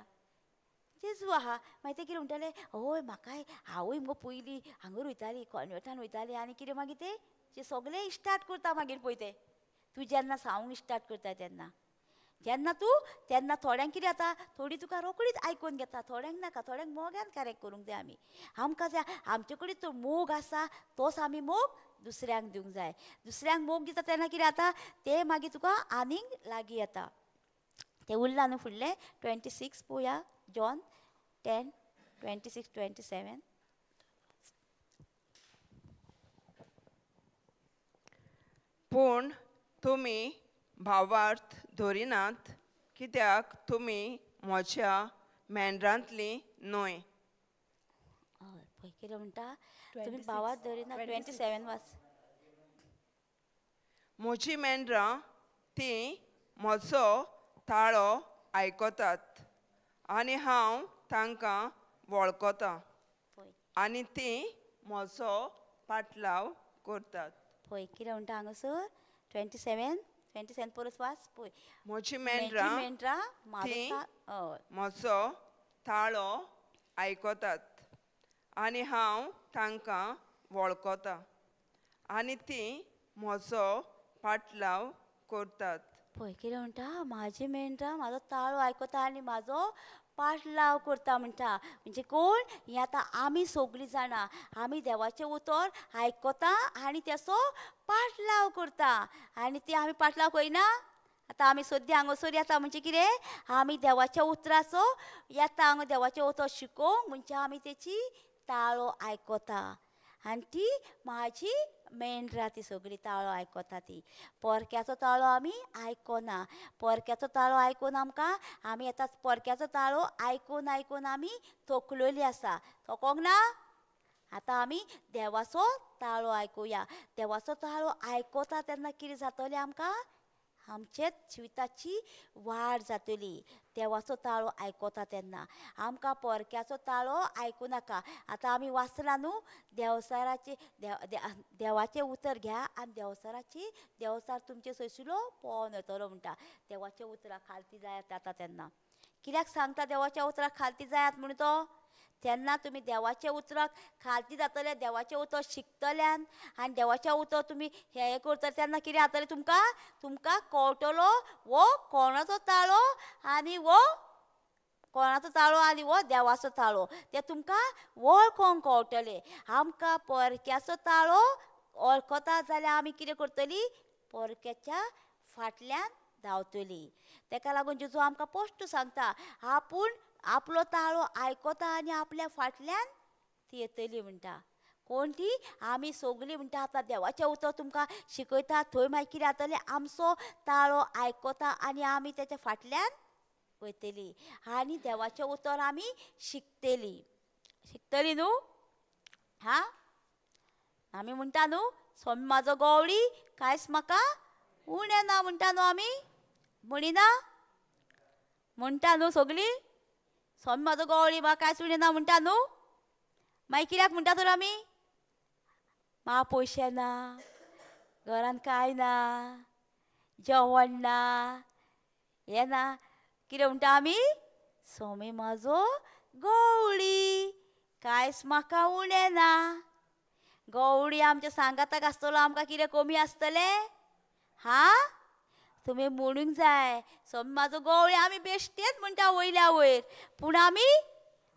जेजू आहा मागीर ते कितें म्हणटाले, हय म्हाकाय हांवूय मुगो पयलीं हांगा वयताली, कॉन्वेंटान वयताली. आनी कितें मागीर ते सगळें स्टार्ट करता मागीर पळय ते. तूं जेन्ना सांगूंक स्टार्ट करता तेन्ना जेन्ना तूं तेन्ना थोड्यांक कितें जाता, थोडीं तुका रोखडीच आयकून घेता, थोड्यांक नाका, थोड्यांक मोगान करेक्ट करूंक जाय आमी. आमकां जाय आमचे कडेन तो मोग आसा तोच आमी मोग दुसऱ्यांक दिवंक जाय. दुसऱ्यांक मोग दिता तेन्ना कितें जाता, ते मागीर तुका आनीक लागीं येता. तें उरलां न्हू फुडलें 26 पळोवया, जॉन 10 26 27. पूण तुमी भावार्थ धरिनात कित्याक तुमी म्हज्या मेंढरांतली न्हय. पळय कितें म्हणटा, तुमी भावार्थ धरिनात. 27 वाच. म्हजी मेंढरां तीं म्हजो ताळो आयकतात आनी हांव तांकां वळखतां आनी तीं म्हजो पाटलाव करतात. पळय कितें म्हणटा हांगासर 27 27 परत वाच. पळय म्हजी मेंढरां तीं म्हजो ताळो आयकतात आनी हांव तांकां वळखतां आनी तीं म्हजो पाटलाव करतात. पळय कितें म्हणटा, म्हाजी मेंढरां म्हाजो ताळो आयकता आनी म्हाजो पाटलाव करता म्हणटा. म्हणजे कोण? ही आतां आमी सगळीं जाणां आमी देवाचें उतर आयकता आनी तेचो पाटलाव करता. आनी ती आमी पाटलाव करिना. आतां आमी सद्या हांगासर येता म्हणजे कितें, आमी देवाच्या उतराचो येता हांगा देवाचें उतर शिकोवंक, म्हणजे आमी तेची ताळो आयकता आनी ती म्हाजी मेंढरां ती सगळीं ताळो आयकता. ती परक्याचो ताळो आमी आयकना. परक्याचो ताळो आयकून आमकां आमी आतां परक्याचो ताळो आयकून आयकून आमी थकलेली आसा. थकोंक ना? आतां आमी देवाचो ताळो आयकुया. देवाचो ताळो आयकता तेन्ना कितें जातलें आमकां? आमचे जिविताची वाड जातली. देवाचो ताळो आयकता तेन्ना आमकां परक्याचो ताळो आयकूं नाका. आतां आमी वाचलां न्हू, देवचाराचे देवाचें उतर घ्या आनी देवचाराची देवचार तुमचे सयसुलो पळोवन वयतलो म्हणटा. देवाच्या उतराक खालती जायात आतां तेन्ना. कित्याक सांगता देवाच्या उतराक खालती जायात म्हणून तो? तेन्ना तुमी देवाच्या उतराक खालती जातले, देवाचें उतर शिकतल्यान आनी देवाचें उतर तुमी हें करतले तेन्ना कितें जातलें तुमकां? तुमकां कळटलो वो कोणाचो ताळो आनी वो कोणाचो ताळो आनी हो देवाचो ताळो ते तुमकां वळखोंक कळटले. आमकां परक्याचो ताळो वळखता जाल्यार आमी कितें करतली? परक्याच्या फाटल्यान धांवतली. तेका लागून जेजू आमकां स्पश्ट सांगता आपूण आपलो ताळो आयकता आनी आपल्या फाटल्यान ती येतली म्हणटा. कोण ती? आमी सगळीं म्हणटा आतां देवाचें उतर तुमकां शिकयता थंय मागीर कितें जातलें? आमचो ताळो आयकता आनी आमी तेच्या फाटल्यान वयतली आनी देवाचें उतर आमी शिकतली. शिकतली न्हू? हा, आमी म्हणटा न्हू स्वामी म्हाजो गवळी कांयच म्हाका उणें ना म्हणटा न्हू आमी? म्हणिना? म्हणटा न्हू सगळीं? स्वामी म्हाजो गवळी म्हाका कांयच उणें ना म्हणटा न्हू? मागीर कित्याक म्हणटा तर आमी? म्हाका पयशे ना, घरान कांय ना, जेवण ना, हें ना, कितें म्हणटा आमी? स्वामी म्हाजो गवळी कांयच म्हाका उणें ना. गवळी आमच्या सांगाताक आसतलो आमकां कितें कमी आसतलें? हा, तुमी म्हणूंक जाय स्वामी म्हाजो गवळी. आमी बेश्टेच म्हणटा वयल्या वयर, पूण आमी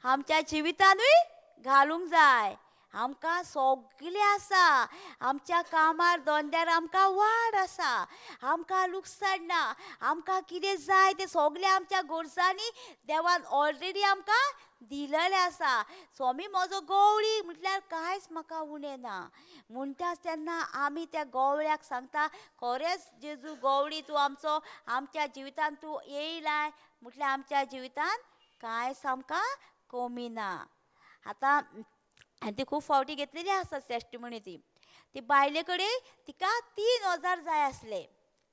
आमच्या जिवितानूय घालूंक जाय. आमकां सगळें आसा, आमच्या कामार धंद्यार आमकां वाड आसा, आमकां लुकसाण ना, आमकां कितें जाय तें सगळें आमच्या गरजांनी देवान ऑलरेडी आमकां दिलेलें आसा. स्वामी म्हजो गवळी म्हटल्यार कांयच म्हाका उणें ना म्हणटा तेन्ना आमी त्या गवळ्याक सांगता खरेंच जेजू गवळी तूं आमचो, आमच्या जिवितान तूं येयलाय म्हटल्यार आमच्या जिवितान कांयच आमकां कमी ना. आतां आनी ती खूब फावटी घेतलेली आसा टेस्टिमनी. ती ती बायले कडेन तिका 3000 जाय आसले.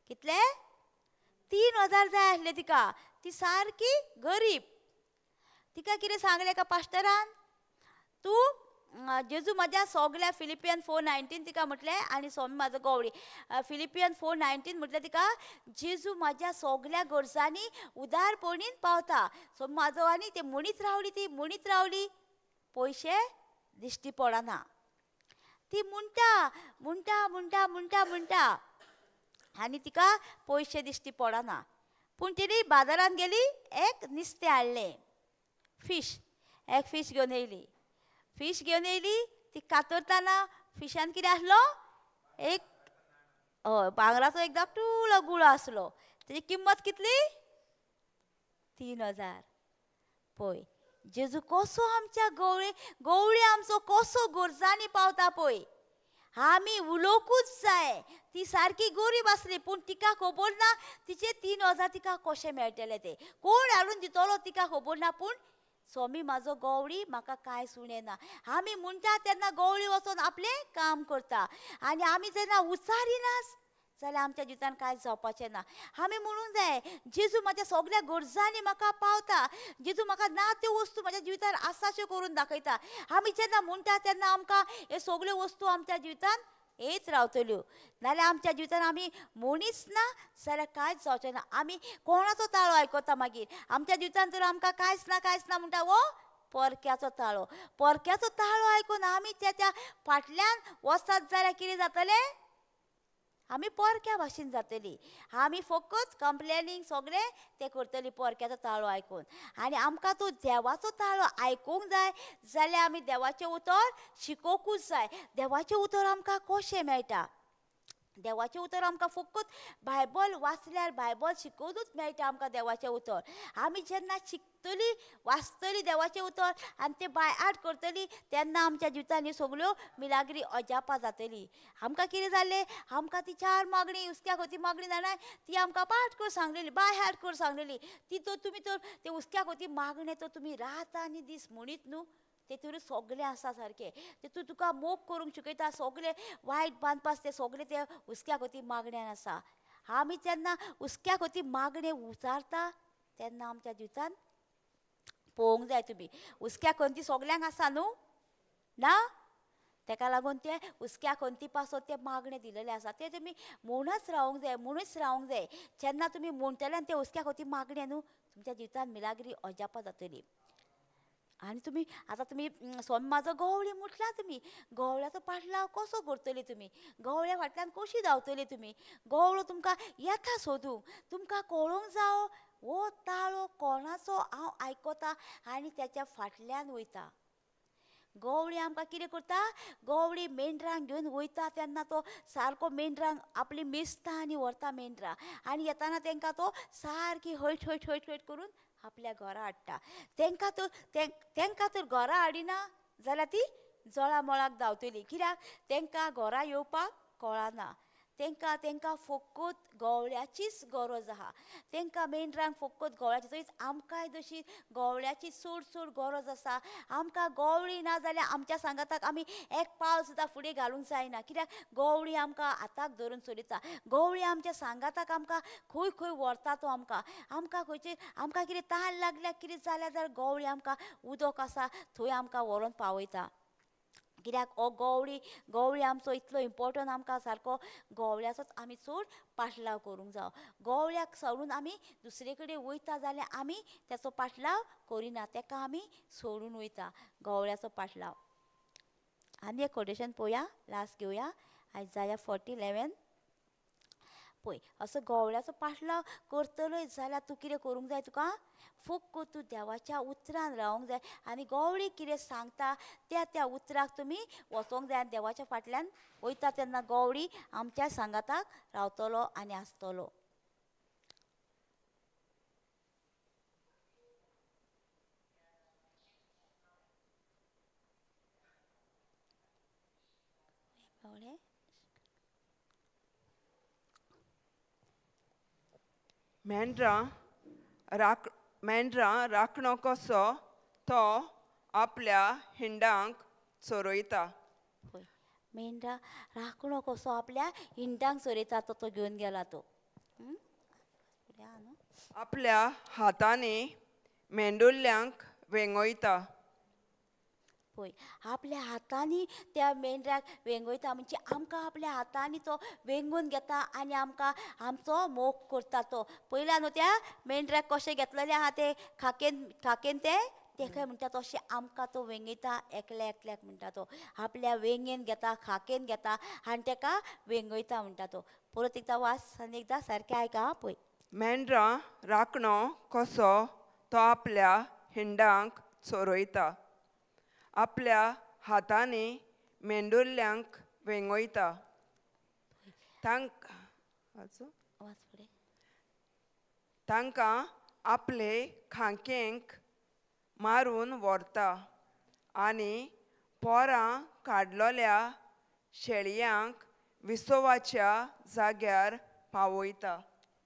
कितले? 3000 जाय आसले तिका. ती सारकी गरीब. तिका कितें सांगलें का पास्टरान? तूं जेजू म्हज्या सगल्या फिलिपियन 4:19 तिका म्हटलें आनी स्वामी म्हाजो गवळी फिलिपियन 4:19 म्हटलें तिका जेजू म्हज्या सगल्या गरजांनी उदारपणीन पावता. स्वामी म्हाजो आनी ते म्हणीत रावली, ती म्हणीत रावली, पयशे दिश्टी पडना. ती म्हणटा म्हणटा म्हणटा म्हणटा म्हणटा आनी तिका पयशे दिश्टी पडना. पूण तिणी बाजारान गेली, एक नुस्तें हाडलें, फीश, एक फीश घेवन येयली. फीश घेवन येयली, ती कातरतना फिशान कितें आसलो? एक हय भांगराचो एक धाकटुलो गुळो आसलो. तेजी किंमत कितली? 3000. पळय जेजू कसो आमच्या गवळी गवळी आमचो कसो गरजांनी पावता पळय. आमी उलोवकूच जाय. ती सारकी गरीब आसली पूण तिका खबर ना तिचे 3000 तिका कशें मेळटले ते, कोण हाडून दितलो तिका खबर ना. पूण स्वामी म्हाजो गवळी म्हाका कांयच उणें ना. आमी म्हणटा तेन्ना गवळी वचोन आपलें काम करता आनी आमी जेन्ना उचारिनास जाल्यार आमच्या जिवितान कांयच जावपाचें ना. आमी म्हणूंक जाय जेजू म्हाज्या सगल्या गरजांनी म्हाका पावता, जेजू म्हाका ना त्यो वस्तू म्हाज्या जिवितान आसाश्यो करून दाखयता. आमी जेन्ना म्हणटा तेन्ना आमकां हे सगल्यो वस्तू आमच्या जिवितान येत रावतल्यो. नाजाल्यार आमच्या जिवितान आमी म्हणीच ना जाल्यार कांयच जावचें ना. आमी कोणाचो ताळो आयकता मागीर आमच्या जिवितान तर आमकां कांयच ना कांयच ना म्हणटा वो परक्याचो ताळो. परक्याचो ताळो आयकून आमी त्या फाटल्यान वचत जाल्यार कितें जातलें? आमी परक्या भाशेन जातली. आमी फकत कंप्लेनींग सगळें तें करतली परक्याचो ताळो आयकून. आनी आमकां तो देवाचो ताळो आयकूंक जाय जाल्यार आमी देवाचें उतर शिकोवकूच जाय. देवाचें उतर आमकां कशें मेळटा? देवाचें उतर आमकां फकत बायबल वाचल्यार, बायबल शिकोवनूच मेळटा आमकां देवाचें उतर. आमी जेन्ना शिकतली, वाचतली देवाचें उतर आनी तें बाय आर्ट करतली तेन्ना आमच्या जिवितान ह्यो सगल्यो मिलाग्री अजापां जातली. आमकां कितें जालें? आमकां ती 4 मागणी हुस्क्याक होती मागणी जाणाय ती आमकां पाठ कर सांगलेली, बाय हार्ट कर सांगलेली. ती तर तुमी तर ते हुस्क्याक होती मागणें तर तुमी रात आनी दीस म्हणीत न्हू, तेतूर सगळें आसा सारकें. तेतूर तुका मोग करूंक शिकयता, सगळें वायट बांदपास तें सगळें ते हुस्क्याक होती मागण्यान आसा. आमी जेन्ना हुस्क्याक होती मागणें उचारता तेन्ना आमच्या जिवितान पळोवंक जाय तुमी हुस्क्या खंती सगल्यांक आसा न्हू ना? तेका लागून ते हुस्क्या खंती पासत ते मागणें दिलेलें आसा तें तुमी म्हणच रावंक जाय, म्हणूच रावंक जाय. जेन्ना तुमी म्हणटले आनी ते हुस्क्या खंती मागणें न्हू तुमच्या जिवितान मिलाग्री अजापां जातली. आनी तुमी आतां तुमी स्वामी म्हाजो गवळी म्हटला, तुमी गवळ्याचो पाटलाव कसो करतली? तुमी गवळ्या फाटल्यान कशी धांवतली? तुमी गवळो तुमकां येता सोदूंक, तुमकां कळोंक जावो हो ताळो कोणाचो हांव आयकता आनी त्याच्या फाटल्यान वयता. गवळी आमकां कितें करता, गवळी मेंढरांक घेवन वयता तेन्ना तो सारको मेंढरांक आपली मेजता आनी व्हरता मेंढरां, आनी येताना तेंकां तो सारकी हयट हयट हयट हयट करून आपल्या घरा हाडटा. तेंकां तर तेंकां तर घरा हाडिना जाल्यार ती जळा मळाक धांवतली, कित्याक तेंकां घरा येवपाक कळना. तेंकां तेंकां फकत गवळ्याचीच गरज आहा, तेंकां मेंढरांक फकत गवळ्याची. तशीच आमकांय जशी गवळ्याची चड चड गरज आसा. आमकां गवळी ना जाल्यार आमच्या सांगाताक आमी एक पावल सुद्दां फुडें घालूंक जायना, कित्याक गवळी आमकां हाताक धरून चलयता. गवळी आमच्या सांगाताक आमकां खंय खंय व्हरता तो आमकां. आमकां खंयचे आमकां कितें ताण लागल्या कितें जाल्यार जाल्यार गवळी आमकां उदक आसा थंय आमकां व्हरोन पावयता. कित्याक हो गवळी गवळी आमचो इतलो इम्पोर्टंट, आमकां सारको गवळ्याचोच आमी चड पाटलाव करूंक जावो. गवळ्याक सोडून आमी दुसरे कडेन वयता जाल्यार आमी तेचो पाटलाव करिना, तेका आमी सोडून वयता गवळ्याचो पाटलाव. आनी एक कोटेशन पळोवया, लास्ट घेवया, आयजाया 40:11. पळय असो गवळ्याचो पाटलाव करतलोय जाल्यार तूं कितें करूंक जाय, तुका फक्त तूं देवाच्या उतरान रावंक जाय आनी गवळी कितें सांगता त्या त्या उतराक तुमी वचोंक जाय आनी देवाच्या फाटल्यान वयता तेन्ना गवळी आमच्या सांगाताक रावतलो आनी आसतलो. मेंढरां राखणो कसो तो आपल्या हिंडांक चोरयता. पळय मेंढरां राखणो कसो आपल्या हिंडांक चोरयता, तो तो घेवन गेला तो. आपल्या हातांनी मेंडुल्ल्यांक वेंगयता. पळय आपल्या हातांनी त्या मेंढराक वेंगयता, म्हणजे आमकां आपल्या हातांनी तो वेंगून घेता आनी आमकां आमचो मोग करता तो. पयला न्हू त्या मेंढराक कशें घेतलेलें आहा ते खाकेन खाकेन ते तेका म्हणटा तशें आमकां तो वेंगयता, एकल्या एकल्याक म्हणटा तो आपल्या वेंगेन घेता, खाकेन घेता आनी तेका वेंगयता म्हणटा तो. परत एकदां वास आनी एकदां सारकें आयका आं. पळय मेंढरां राखणो कसो तो आपल्या हिंडांक चोरयता, आपल्या हातांनी मेंडुल्ल्यांक वेंगयता. तांकां आपले खांकेंक मारून व्हरता आनी पोरां काडलोल्या शेळयांक विसवाच्या जाग्यार पावयता.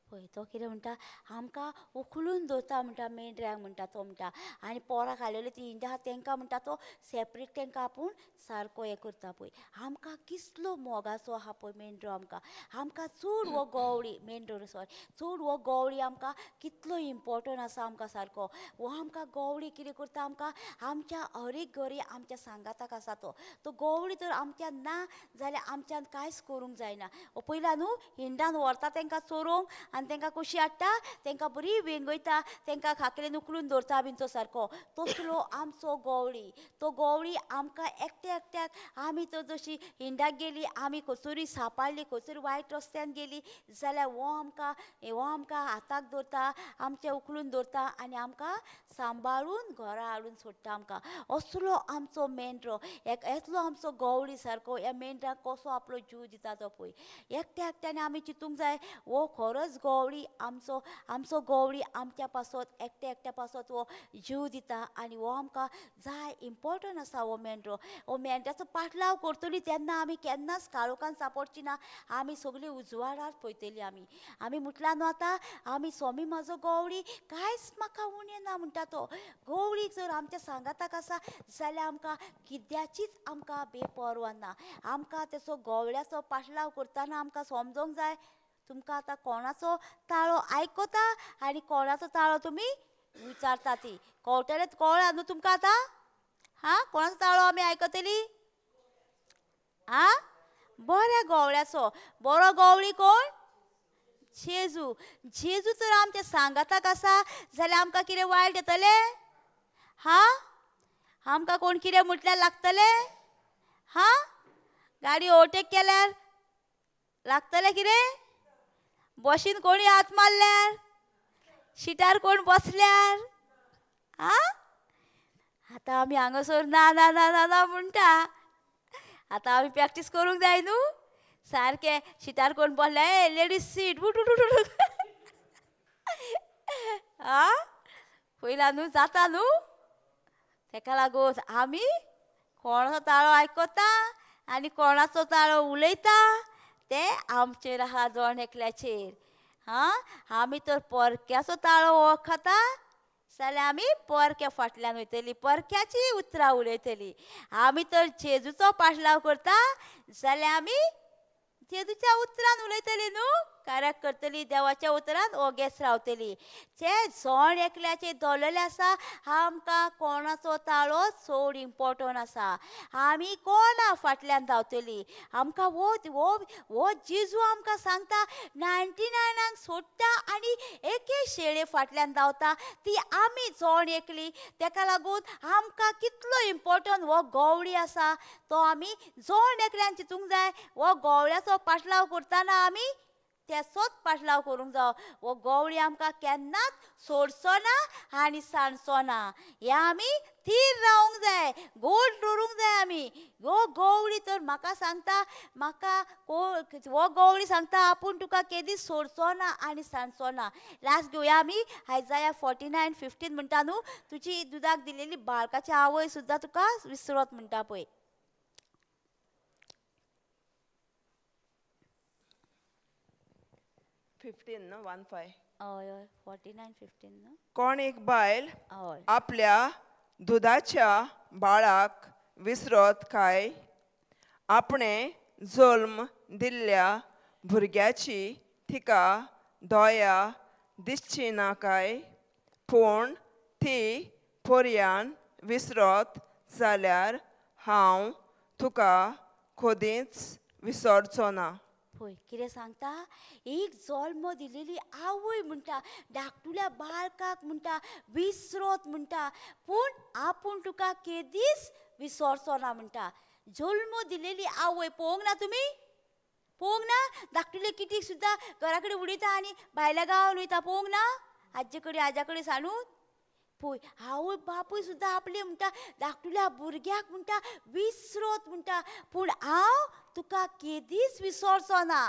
पळय तो कितें म्हणटा, आमकां उखलून दवरता म्हणटा मेंढऱ्यांक म्हणटा तो म्हणटा, आनी पोरां खालेली ती हिंडां आहा तेंकां म्हणटा तो सेपरेट तेंकां आपूण सारको हें करता. पळय आमकां कितलो मोगाचो आहा पळय मेंढरो आमकां. आमकां चड हो गवळी मेंढरो सॉरी चड हो गवळी आमकां कितलो इम्पोर्टंट आसा आमकां सारको. हो आमकां गवळी कितें करता, आमकां आमच्या हरेक घरी आमच्या सांगाताक आसा तो. तो गवळी तर आमच्यान ना जाल्यार आमच्यान कांयच करूंक जायना. पयला न्हू हिंडान व्हरता तेंकां चोरोवंक आनी तेंकां कशी हाडटा, तेंकां बरी वेंगयता, तेंकां खाकलेन उखलून दवरता बीन तो सारको. तसलो आमचो गवळी. तो गवळी आमकां एकट्या एकट्याक आमी तर जशी हिंडाक गेली, आमी खंयसरूय सापाडली, खंयसर वायट रस्त्यान गेली जाल्यार हो आमकां हो आमकां हाताक दवरता, आमचें उखलून दवरता आनी आमकां सांबाळून घरा हाडून सोडटा आमकां. असलो आमचो मेंढरो, एकलो आमचो गवळी सारको. ह्या मेंढराक कसो आपलो जीव दिता तो पळय. एकट्या एकट्याने आमी चिंतूंक जाय हो खरोच गवळी आमचो, आमचो गवळी आमच्या पासत एकट्या एकट्या पासत हो जीव दिता आनी हो आमकां जाय इम्पोर्टंट आसा हो मेंढरो. हो मेंढऱ्याचो पाटलाव करतली तेन्ना आमी केन्नाच काळोखान सापडची ना, आमी सगळीं उजवाडार पळयतली. आमी आमी म्हटलां न्हू आतां आमी स्वामी म्हाजो गवळी कांयच म्हाका उणें ना म्हणटा तो. गवळी जर आमच्या सांगाताक आसा जाल्यार आमकां कित्याचीच आमकां बेपर्वा ना. आमकां तेचो गवळ्याचो पाटलाव करतना आमकां समजोंक जाय तुमकां आतां कोणाचो ताळो आयकता आनी कोणाचो ताळो तुमी विचारता ती कळटलें, कळ्ळा न्हू तुमकां आतां? हां, कोणाचो ताळो आमी आयकतली? आं, बऱ्या गवळ्याचो. बरो गवळी कोण? जेजू. जेजू तर आमच्या सांगाताक आसा जाल्यार आमकां कितें वायट येतलें? हां, आमकां कोण कितें म्हटल्यार लागतलें? हां, गाडी ओवरटेक केल्यार लागतलें कितें? बशीन कोणी हात मारल्यार? शिटार कोण बसल्यार? आं, आतां आमी हांगासर ना ना ना ना ना म्हणटा. आतां आमी प्रॅक्टीस करूंक जाय न्हू सारकें. शिटार कोण बसले, लेडीज सीट उठ उठ उठ. आं, पयला न्हू जाता न्हू. तेका लागून आमी कोणाचो ताळो आयकता आनी कोणाचो ताळो उलयता ते आमचेर आहा जण एकल्याचेर. हां, आमी तर परक्याचो ताळो वळखता जाल्यार आमी परक्या फाटल्यान वयतली, परक्याची उतरां उलयतली. आमी तर जेजूचो पाटलाव करता जाल्यार आमी जेजूच्या उतरान उलयतली न्हू, कार्याक करतली, देवाच्या उतरान ओगेच रावतली. जे जण एकल्याचे दवरलेले आसा आमकां कोणाचो ताळो चड इम्पोर्टंट आसा. आमी कोणा फाटल्यान धांवतली? आमकां वो वो वो जेजू आमकां सांगता 99 सोडटा आनी एके शेळे फाटल्यान धांवता, ती आमी जण एकली. तेका लागून आमकां कितलो इम्पोर्टंट हो गवळी आसा तो आमी जण एकल्यान चिंतूंक जाय. हो गवळ्याचो पाटलाव करतना आमी तेचोच पाटलाव करूंक जावो. हो गवळी आमकां केन्नाच सोडचो ना आनी सांडचो ना. हें आमी थीर रावंक जाय, गोड दवरूंक जाय आमी. हो गवळी तर म्हाका सांगता, म्हाका हो गवळी सांगता आपूण तुका केदीच सोडचो ना आनी सांडचो ना. लास्ट घेवया आमी आयजाया 49:15 म्हणटा न्हू, तुजी दुदाक दिलेली बाळकाची आवय सुद्दां तुका विसरत म्हणटा पळय. 15 न्हू, 15. हय हय, 49:15 न्हू. कोण एक बायल हय आपल्या दुदाच्या बाळाक विसरत काय? आपणे जल्म दिल्ल्या भुरग्याची तिका दया दिसची ना काय? पूण ती पर्यान विसरत जाल्यार हांव तुका खोदींच विसरचो ना. पळय कितें सांगता, एक जल्म दिलेली आवय म्हणटा धाकटुल्या बाळकाक म्हणटा विसरत म्हणटा, पूण आपूण तुका केदीच विसरचो ना म्हणटा. जल्म दिलेली आवय पळोवंक ना तुमी? पळोवंक ना? धाकटुले किटीक सुद्दां घरा कडेन उडयता आनी भायल्या गांवान वयता, पळोवंक ना? आज्जे कडेन आजा कडेन सांडून. पळय आवय बापूय सुद्दां आपले म्हणटा धाकटुल्या भुरग्याक म्हणटा विसरत म्हणटा, पूण हांव तुका केदीच विसरचो ना.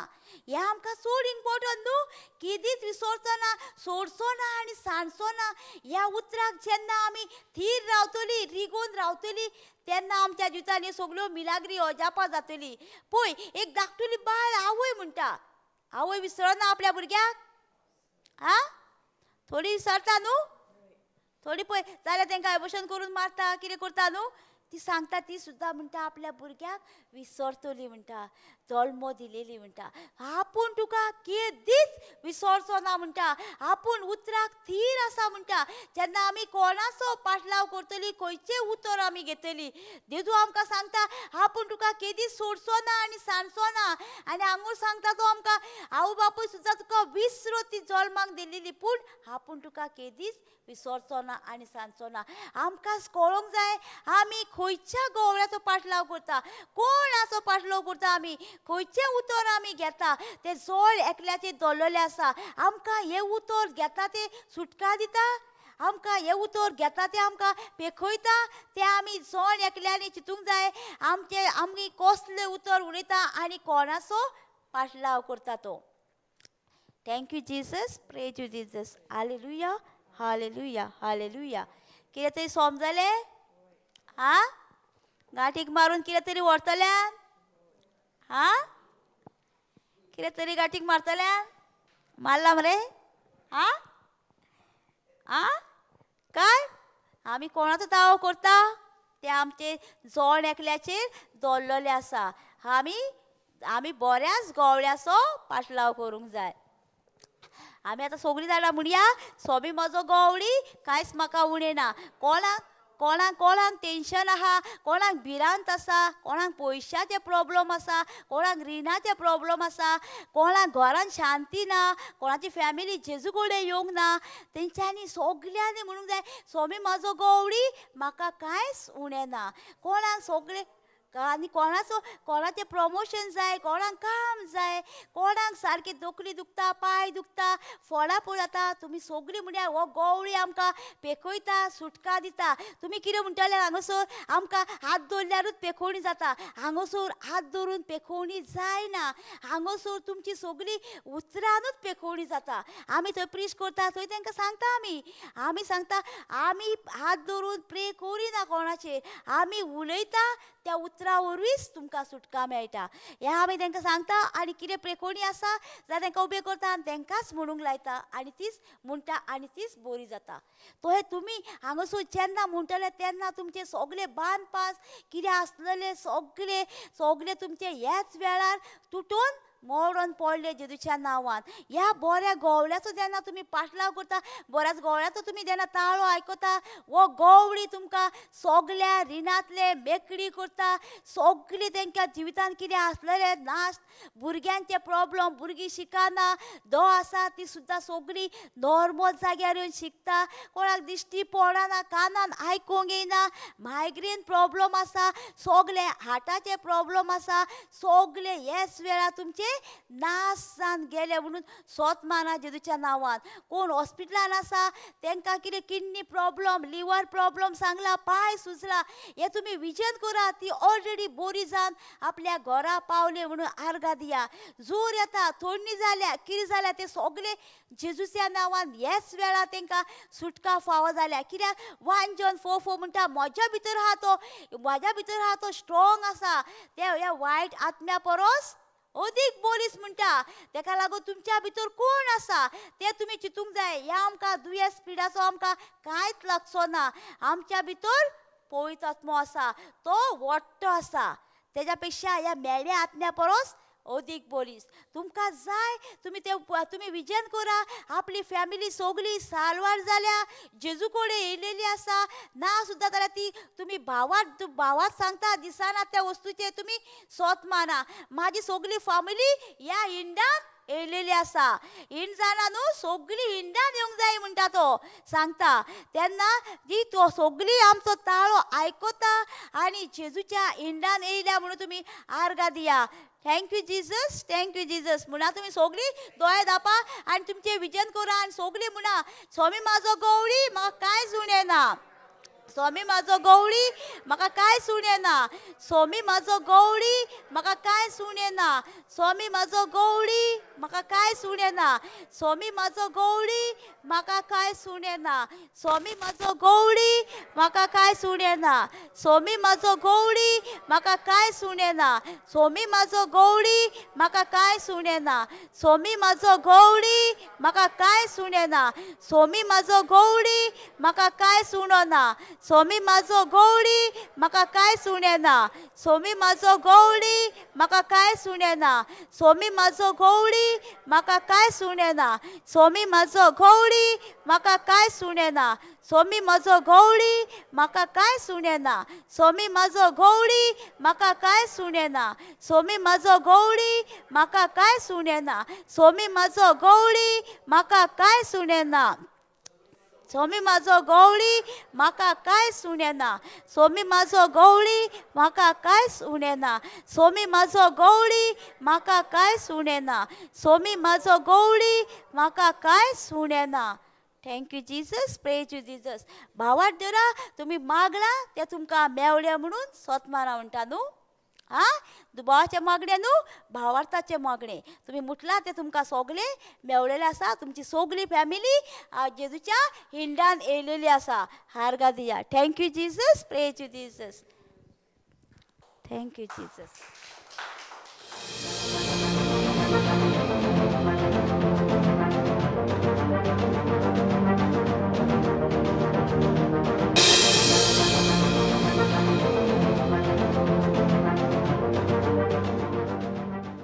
हें आमकां चड इम्पोर्टंट न्हू, केदीच विसरचो ना, सोडचो ना आनी सांडचो ना. ह्या उतराक जेन्ना आमी थीर रावतली, रिगोवन रावतली, तेन्ना आमच्या जिवितांनी सगल्यो मिलाग्री अजापां जातली. पळय एक धाकटुली बायल आवय म्हणटा, आवय विसरना आपल्या भुरग्याक? आं, थोडी विसरता न्हू, थोडी पळय जाल्यार तांकां एबोशन करून मारता, कितें करता न्हू. ती सांगता, ती सुद्दां म्हणटा आपल्या भुरग्याक विसरतली म्हणटा, जल्म दिलेली म्हणटा, आपूण तुका केदीच विसरचो ना म्हणटा, आपूण उतराक थीर आसा म्हणटा. जेन्ना आमी कोणाचो पाटलाव करतली, खंयचें उतर आमी घेतली, जेजू आमकां सांगता आपूण तुका केदीच सोडचो ना आनी सांडचो ना. आनी हांगूर सांगता तो आमकां आवय बापूय सुद्दां तुका विसरत ती जल्माक दिलेली, पूण आपूण तुका केदीच विसरचो ना आनी सांडचो ना. आमकां कळोंक जाय आमी खंयच्या गवळ्याचो पाटलाव करता, कोणाचो पाटलाव करता, आमी खंयचें उतर आमी घेता तें जळ एकल्याचें दवरलेलें आसा. आमकां हें उतर घेता तें सुटका दिता, आमकां हें उतर घेता तें आमकां पेखयता, तें आमी जण एकल्यांनी चिंतूंक जाय. आमचें आमी कसलें उतर उलयता आनी कोणाचो पाटलाव करता तो. Thank you Jesus, praise you Jesus. Hallelujah, hallelujah, hallelujah. कितें तरी समजलें? आं, गांठीक मारून कितें तरी व्हरतल्यान? आं, कितें तरी गांठीक मारतल्यान? मारला मरे? आं आं, काय आमी कोणाचो दावो करता ते आमचे जण एकल्याचेर दवरलेले आसा. आमी आमी बऱ्याच गवळ्याचो पाटलाव करूंक जाय. आमी आतां सगळीं जाणां म्हणया, सोबी म्हजो गवळी कांयच म्हाका उणें ना. कोणाक कोणाक कोणाक टेंशन आहा, कोणाक भिरांत आसा, कोणाक पयशाचे प्रोब्लम आसा, कोणाक रिणाचे प्रोब्लम आसा, कोणाक घरान शांती ना, कोणाची फॅमिली जेजू कडेन येवंक ना, तेंच्यांनी सगल्यांनी म्हणूंक जाय सोमी म्हजो गवळी म्हाका कांयच उणें ना. कोणाक सगळे आनी कोणाचो कोणाचें प्रमोशन जाय, कोणाक काम जाय, कोणाक सारकी तकली दुखता, पांय दुखता, फोडां जाता, तुमी सगळीं म्हणया हो गवळी आमकां पेखयता, सुटका दिता. तुमी कितें म्हणटले हांगासर आमकां हात दवरल्यारूच पेखोवणी जाता. हांगासर हात दवरून पेखोवणी जायना, हांगासर तुमची सगळी उतरानूच पेखोवणी जाता. आमी थंय प्रीच करता थंय तांकां सांगता, आमी आमी सांगता आमी हात दवरून प्रे करिना कोणाचेर, आमी उलयता त्या उतरा वरवींच तुमकां सुटका मेळटा. हें आमी तांकां सांगता. आनी कितें प्रेकोणी आसा जाल्यार तांकां उबें करता आनी तांकांच म्हणूंक लायता आनी तीच म्हणटा आनी तीच बरी जाता. तो हे तुमी हांगासर जेन्ना म्हणटले तेन्ना तुमचे सगळे बांदपास कितें आसलेले सगळे सगळे तुमचे ह्याच वेळार तुटून मोडून पडले जेजूच्या नांवान. ह्या बऱ्या गवळ्याचो जेन्ना तुमी पाटलाव करता, बऱ्याच गवळ्याचो तुमी जेन्ना ताळो आयकता, हो गवळी तुमकां सगल्या रिणांतले मेकळी करता. सगळी तेंच्या जिवितान कितें आसलेलें नाश, भुरग्यांचे प्रॉब्लम, भुरगीं शिकना, दो आसा ती सुद्दां सगळीं नॉर्मल जाग्यार येवन शिकता, कोणाक दिश्टी पडना, कानान आयकूंक येयना, मायग्रेन प्रॉब्लम आसा, सगळे हार्टाचे प्रॉब्लम आसा, सगळे हेच वेळार तुमचे नाश जावन गेले म्हणून सोत माना जेजूच्या नांवान. कोण हॉस्पिटलान आसा तांकां कितें किडनी प्रॉब्लम, लिवर प्रॉब्लम सांगला, पांय सुजला, हें तुमी विजन करा, ती ऑलरेडी बरी जावन आपल्या घरा पावले म्हणून आर्गां दिया. जोर येता, थंडी जाल्या, कितें जाल्या, ते सगळे जेजूच्या नांवान ह्याच वेळार तांकां सुटका फावो जाल्या. कित्याक 1 John 4:4 म्हणटा, म्हज्या भितर आहा तो, म्हज्या भितर आहा तो स्ट्रॉंग आसा, ते ह्या वायट आत्म्या परस अदीक बोलीस म्हणटा. तेका लागून तुमच्या भितर कोण आसा तें तुमी चिंतूंक जाय. ह्या आमकां दुयेंस पिडाचो आमकां कांयच लागचो ना. आमच्या भितर पवित्र आत्मो आसा, तो वट्टो आसा, तेज्या पेक्षा ह्या मेळ्या आत्म्या परस अदीक बोलीस. तुमकां जाय तुमी ते तुमी विजन करा. आपली फॅमिली सगळी सालवार जाल्या, जेजू कडेन येयलेली आसा, ना सुद्दां जाल्यार ती तुमी भावात भावात सांगता, दिसना त्या वस्तूचे तुमी सोत माना. म्हाजी सगळी फॅमिली ह्या इंडान येयलेली आसा, हिंड जाणा न्हू, सगळी हिंडान येवंक जाय म्हणटा तो सांगता. तेन्ना जी तो सगळी आमचो ताळो आयकता आनी जेजूच्या हिंडान येयल्या म्हणून तुमी आर्गां दिया. Thank you Jesus, thank you Jesus म्हणा. तुमी सगळीं दोळे धापा आनी तुमचें विजन करा आनी सगळीं म्हणा, स्वामी म्हाजो गवळी म्हाका कांयच उणें ना, स्वामी म्हाजो गवळी म्हाका कांयच उणें ना, स्वामी म्हाजो गवळी म्हाका कांयच उणें ना, स्वामी म्हाजो गवळी म्हाका कांयच उणें ना, स्वामी म्हाजो गवळी म्हाका कांयच उणें ना, स्वामी म्हाजो गवळी म्हाका कांयच उणें ना, स्वामी म्हाजो गवळी म्हाका कांयच उणें ना, स्वामी म्हाजो गवळी म्हाका कांयच उणें ना, स्वामी म्हाजो गवळी म्हाका कांयच उणें ना, स्वामी म्हाजो गवळी म्हाका कांयच उणो ना, स्वामी म्हाजो गवळी म्हाका कांयच उणें ना, स्वामी म्हाजो गवळी म्हाका कांयच उणें ना, स्वामी म्हाजो गवळी म्हाका कांयच उणें ना, स्वामी म्हाजो गवळी म्हाका कांयच उणें ना, स्वामी म्हाजो गवळी म्हाका कांयच उणें ना, स्वामी म्हाजो गवळी म्हाका कांयच उणें ना, स्वामी म्हाजो गवळी म्हाका कांयच उणें ना, स्वामी म्हाजो गवळी म्हाका कांयच उणें ना, स्वामी म्हाजो गवळी म्हाका कांयच उणें ना, स्वामी म्हाजो गवळी म्हाका कांयच उणें ना, स्वामी म्हाजो गवळी म्हाका कांयच उणें ना, स्वामी म्हाजो गवळी म्हाका कांयच उणें ना. Thank you Jesus, praise you Jesus. भावार्थ दरा तुमी मागलां तें तुमकां मेवलें म्हणून सोतमाना म्हणटा न्हू. आं, दुबावाचें मागणें न्हू, भावार्थाचें मागणें. तुमी म्हटलां तें तुमकां सगळें मेवलेलें आसा. तुमची सगळी फॅमिली जेजूच्या हिंडान येयलेली आसा. हार्गा दिया. Thank you Jesus, praise you Jesus, thank you Jesus.